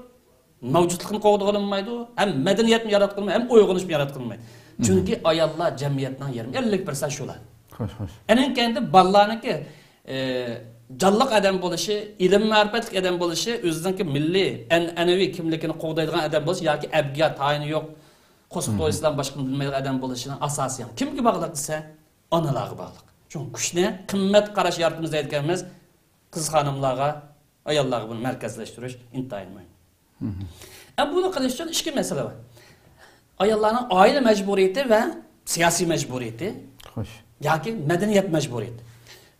مەۋجۇتلۇقنى قوغدىغىلى بولمايدۇ، ھەم مەدەنىيەتنى ياراتقىلى، ھەم ئويغىنىشنى ياراتقىلى بولمايدۇ. چۈنكى ئاياللار جەمئىيەتنىڭ يېرىمى، ئەللىك پىرسەنت شۇلار. خوش، خوش. ئېنىڭ كەينىدىن بالىلارنىڭكى ئى، جانلىق ئادەم بولۇشى، ئىلىم-مەرىپەتلىك ئادەم بولۇشى، ئۆزىنىڭكى مىللىي، ئەنئەنىۋى كىملىكىنى قوغدايدىغان ئادەم بولۇشى ياكى ئەبگە تايىنى يوق، قوسۇق تويسىلام باشقىنى بىلمەيدىغان ئادەم بولۇشىنىڭ ئاساسى يەنى كىمگە باغلىق دېسە، ئانىلارغا باغلىق. چۈنكى كۈچنى قىممەت قاراش يارىتىمىز دەيدىكەنمىز، قىز خانىملارغا، ئاياللارغا بۇنى مەركەزلەشتۈرۈش ئىنتايىن مۇھىم. ئەمما بۇنى قىلىش ئۈچۈن ئىككى مەسىلە بار. ئاياللارنىڭ ئائىلە مەجبۇرىيىتى ۋە سىياسىي مەجبۇرىيىتى. خوش. ياكى مەدەنىيەت مەجبۇرىيىتى.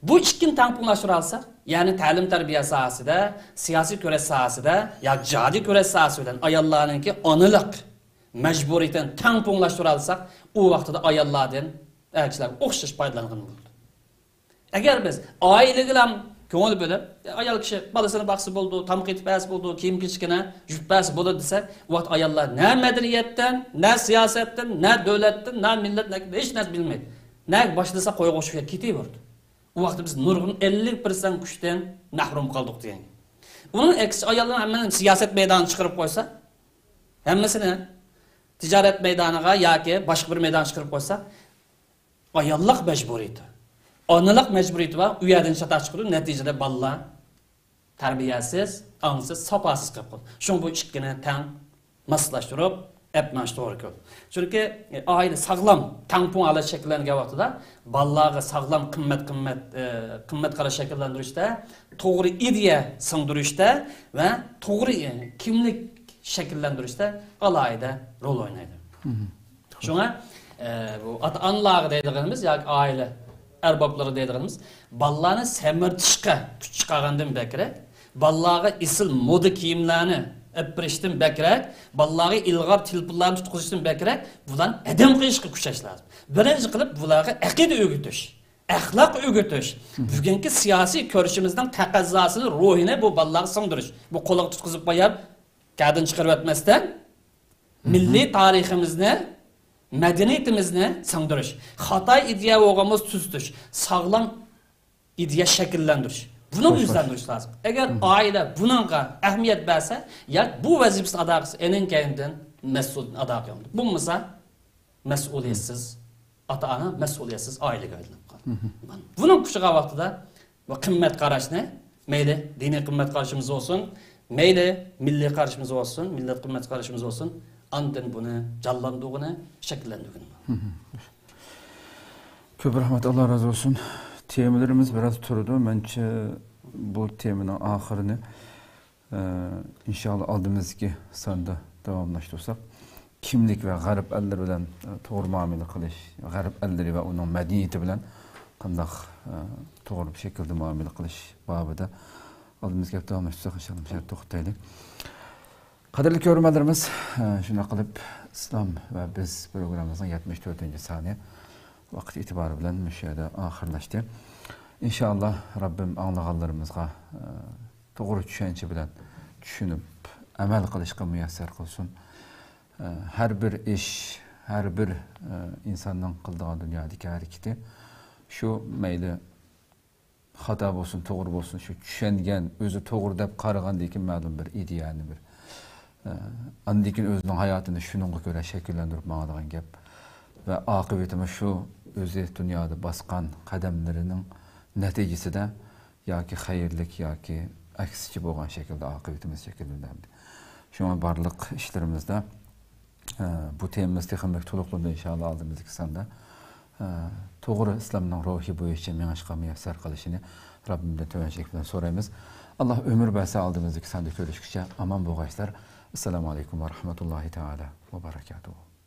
بۇ ئىككىنى تەڭپۇڭلاشتۇرالىساق، يەنى تەلىم-تەربىيە ساھەسىدە، سىياسىي كۈرەش ساھەسىدە ياكى جىھادىي كۈرەش ساھەسى بىلەن ئاياللارنىڭكى ئانىلىق مەجبۇرىيىتىنى تەڭپۇڭلاشتۇرالىساق، ئۇ ۋاقتىدا ئاياللاردىن ئەركىلەرگە ئوخشاش پايدىلانغىلى بولىدۇ. ئەگەر بىز ئائىلىگىلا كۆڭۈل بۆلۈپ، ئايال كىشى بالىسىنى باقسا بولىدۇ، تاماق ئېتىپ بەرسە بولىدۇ، كىيىم-كېچىكىنى يۇيۇپ بەرسە بولىدۇ دېسەك، ئۇ ۋاقىت ئاياللار نە مەدەنىيەتتىن، نە سىياسەتتىن، نە دۆلەتتىن، نە مىللەتتىن ھېچ نەرسە بىلمەيدۇ. نەگە باشلىسا قويغا ئوخشاپ كېتىۋېرىدۇ. ئۇ ۋاقىتتا بىز نۇرغۇن ئەللىك پىرسەنت كۈچتىن مەھرۇم قالدۇق دېگەن گەپ. ئۇنىڭ ئەكسىچە ئاياللارنى ھەممىنى سىياسەت مەيدانىغا چىقىرىپ قويسا، ھەممىسىنى تىجارەت مەيدانىغا ياكى باشقا بىر مەيدانغا چىقىرىپ قويسا، ئاياللىق مەجبۇرىيىتى، ئانىلىق مەجبۇرىيىتى بار، ئۇ يەردىن چاتاق چىقىدۇ، نەتىجىدە بالىلار تەربىيەسىز، ئاڭسىز، ساپاسىز قېلىپ قالىدۇ. شۇڭا بۇ ئىككىنى تەڭ ماسلاشتۇرۇپ ئەپ مېڭىش توغرا كېلىدۇ. چۈنكى، ئائىلە ساغلام، تەڭپۇڭ ھالەت شەكىللەنگەن ۋاقتىدا بالىلارغا ساغلام قىممەت، قىممەت، ئە، قىممەت قاراش شەكىللەندۈرۈشتە، توغرا ئىدىيە سىڭدۈرۈشتە ۋە توغرا، ئە، كىملىك شەكىللەندۈرۈشتە ئالاھىدە رول ئوينايدۇ. شۇڭا، ئە، بۇ ئاتا-ئانىلارغا دەيدىغىنىمىز ياكى ئائىلە ئەربابلىرىغا دەيدىغىنىمىز، بالىلارنى سەمرىتىشقا كۈچ چىقارغاندىن بەكرەك، بالىلارغا ئېسىل مودا كىيىملەرنى ئېلىپ بېرىشتىن بەكرەك، بالىلارغا ئىلغار تېلېفونلارنى تۇتقۇزۇشتىن بەكرەك، بۇلارنى ئادەم قىلىشقا كۈچەش لازىم. بىرىنچى قىلىپ، بۇلارغا ئەقىدە ئۆگىتىش، ئەخلاق ئۆگىتىش، بۈگۈنكى سىياسىي كۈرىشىمىزنىڭ تەقەززاسىنى، روھىنى بۇ بالىلارغا سىڭدۈرۈش. بۇ قولىغا تۇتقۇزۇپ قويۇپ، كەدىن چىقىرىۋەتمەستىن، مىللىي تارىخىمىزنى، مەدەنىيىتىمىزنى سىڭدۈرۈش، خاتا ئىدىيە بولغان بولسا تۈزىتىش، ساغلام ئىدىيە شەكىللەندۈرۈش. بۇنى يۈزلەندۈرۈش لازىم. ئەگەر ئائىلە بۇنىڭغا ئەھمىيەت بەرسە، ياكى بۇ ۋەزىپىسىنى ئادا قىلسا، ئېنىڭ كەينىدىن مەسئۇلىيەتنى ئادا قىلىدۇ. بولمىسا، مەسئۇلىيەتسىز ئاتا-ئانا، مەسئۇلىيەتسىز ئائىلىگە ئايلىنىپ قالىدۇ. بۇنىڭ ئۇششۇق ۋاقتىدا بۇ قىممەت قاراشنى، مەيلى دىنىي قىممەت قارىشىمىز بولسۇن، مەيلى مىللىي قارىشىمىز بولسۇن، مىللەت قىممەت قارىشىمىز بولسۇن، ئاندىن بۇنى جانلاندۇرغىنى، شەكىللەندۈرگىنى. كۆپ رەھمەت، ئاللا رازى بولسۇن. تېمىلىرىمىز بىراز تۇرىدۇ. مەنچە بۇ تېمىنىڭ ئاخىرىنى، ئە، ئىنشاللا ئالدىمىزدىكى ساندا داۋاملاشتۇرساق، كىملىك ۋە غەرب ئەللىرى بىلەن، ئە، توغرا مۇئامىلە قىلىش، غەرب ئەللىرى ۋە ئۇنىڭ مەدەنىيىتى بىلەن قانداق، ئە، توغرا بىر شەكىلدە مۇئامىلە قىلىش بابىدا ئالدىمىزدىكى ھەپتە داۋاملاشتۇرساق، ئىنشاللا مۇشۇ يەردە توختايلى. قەدىرلىك كۆرۈرمەنلىرىمىز، ئە، شۇنداق قىلىپ ئىسلام ۋە بىز پروگراممىمىزنىڭ يەتمىش تۆتىنچى سانى ۋاقىت ئېتىبارى بىلەن مۇشۇ يەردە ئاخىرلاشتى. ئىنشاللا رەببىم ئاڭلىغانلىرىمىزغا، ئە، توغرا چۈشەنچە بىلەن چۈشىنىپ ئەمەل قىلىشقا مۇيەسسەر قىلسۇن. ئە، ھەر بىر ئىش، ھەر بىر، ئە، ئىنساننىڭ قىلىدىغان دۇنيادىكى ھەرىكىتى شۇ، مەيلى خاتا بولسۇن، توغرا بولسۇن، شۇ چۈشەنگەن، ئۆزى توغرا دەپ قارىغاندىن كېيىن مەلۇم بىر ئىدىيەنى، بىر ئاندىن كېيىن ئۆزىنىڭ ھاياتىنى شۇنىڭغا كۆرە شەكىللەندۈرۈپ ماڭىدىغان گەپ. ۋە ئاقىۋىتىمۇ شۇ، ئۆزى دۇنيادا باسقان قەدەملىرىنىڭ نەتىجىسىدە ياكى خەيرلىك ياكى ئەكسىچە بولغان شەكىلدە ئاقىۋىتىمىز شەكىللىنەلمىدى. شۇڭا بارلىق ئىشلىرىمىزدا، ئە، بۇ تېمىمىز تېخىمۇ بەك تولۇقلىنىدۇ ئىنشاللا ئالدىمىزدىكى ساندا. ئە، توغرا ئىسلامنىڭ روھى بويىچە مېڭىشقا مۇيەسسەر قىلىشىنى رەببىمدىن تۆۋەن چەك بىلەن سورايمىز. ئاللا ئۆمۈر بەرسە ئالدىمىزدىكى ساندا كۆرۈشكىچە ئامان بولغايسىلەر. ئەسسالامۇ ئەلەيكۇم ۋە رەھمەتۇللاھى تائالا ۋە بەرەكاتۇھۇ.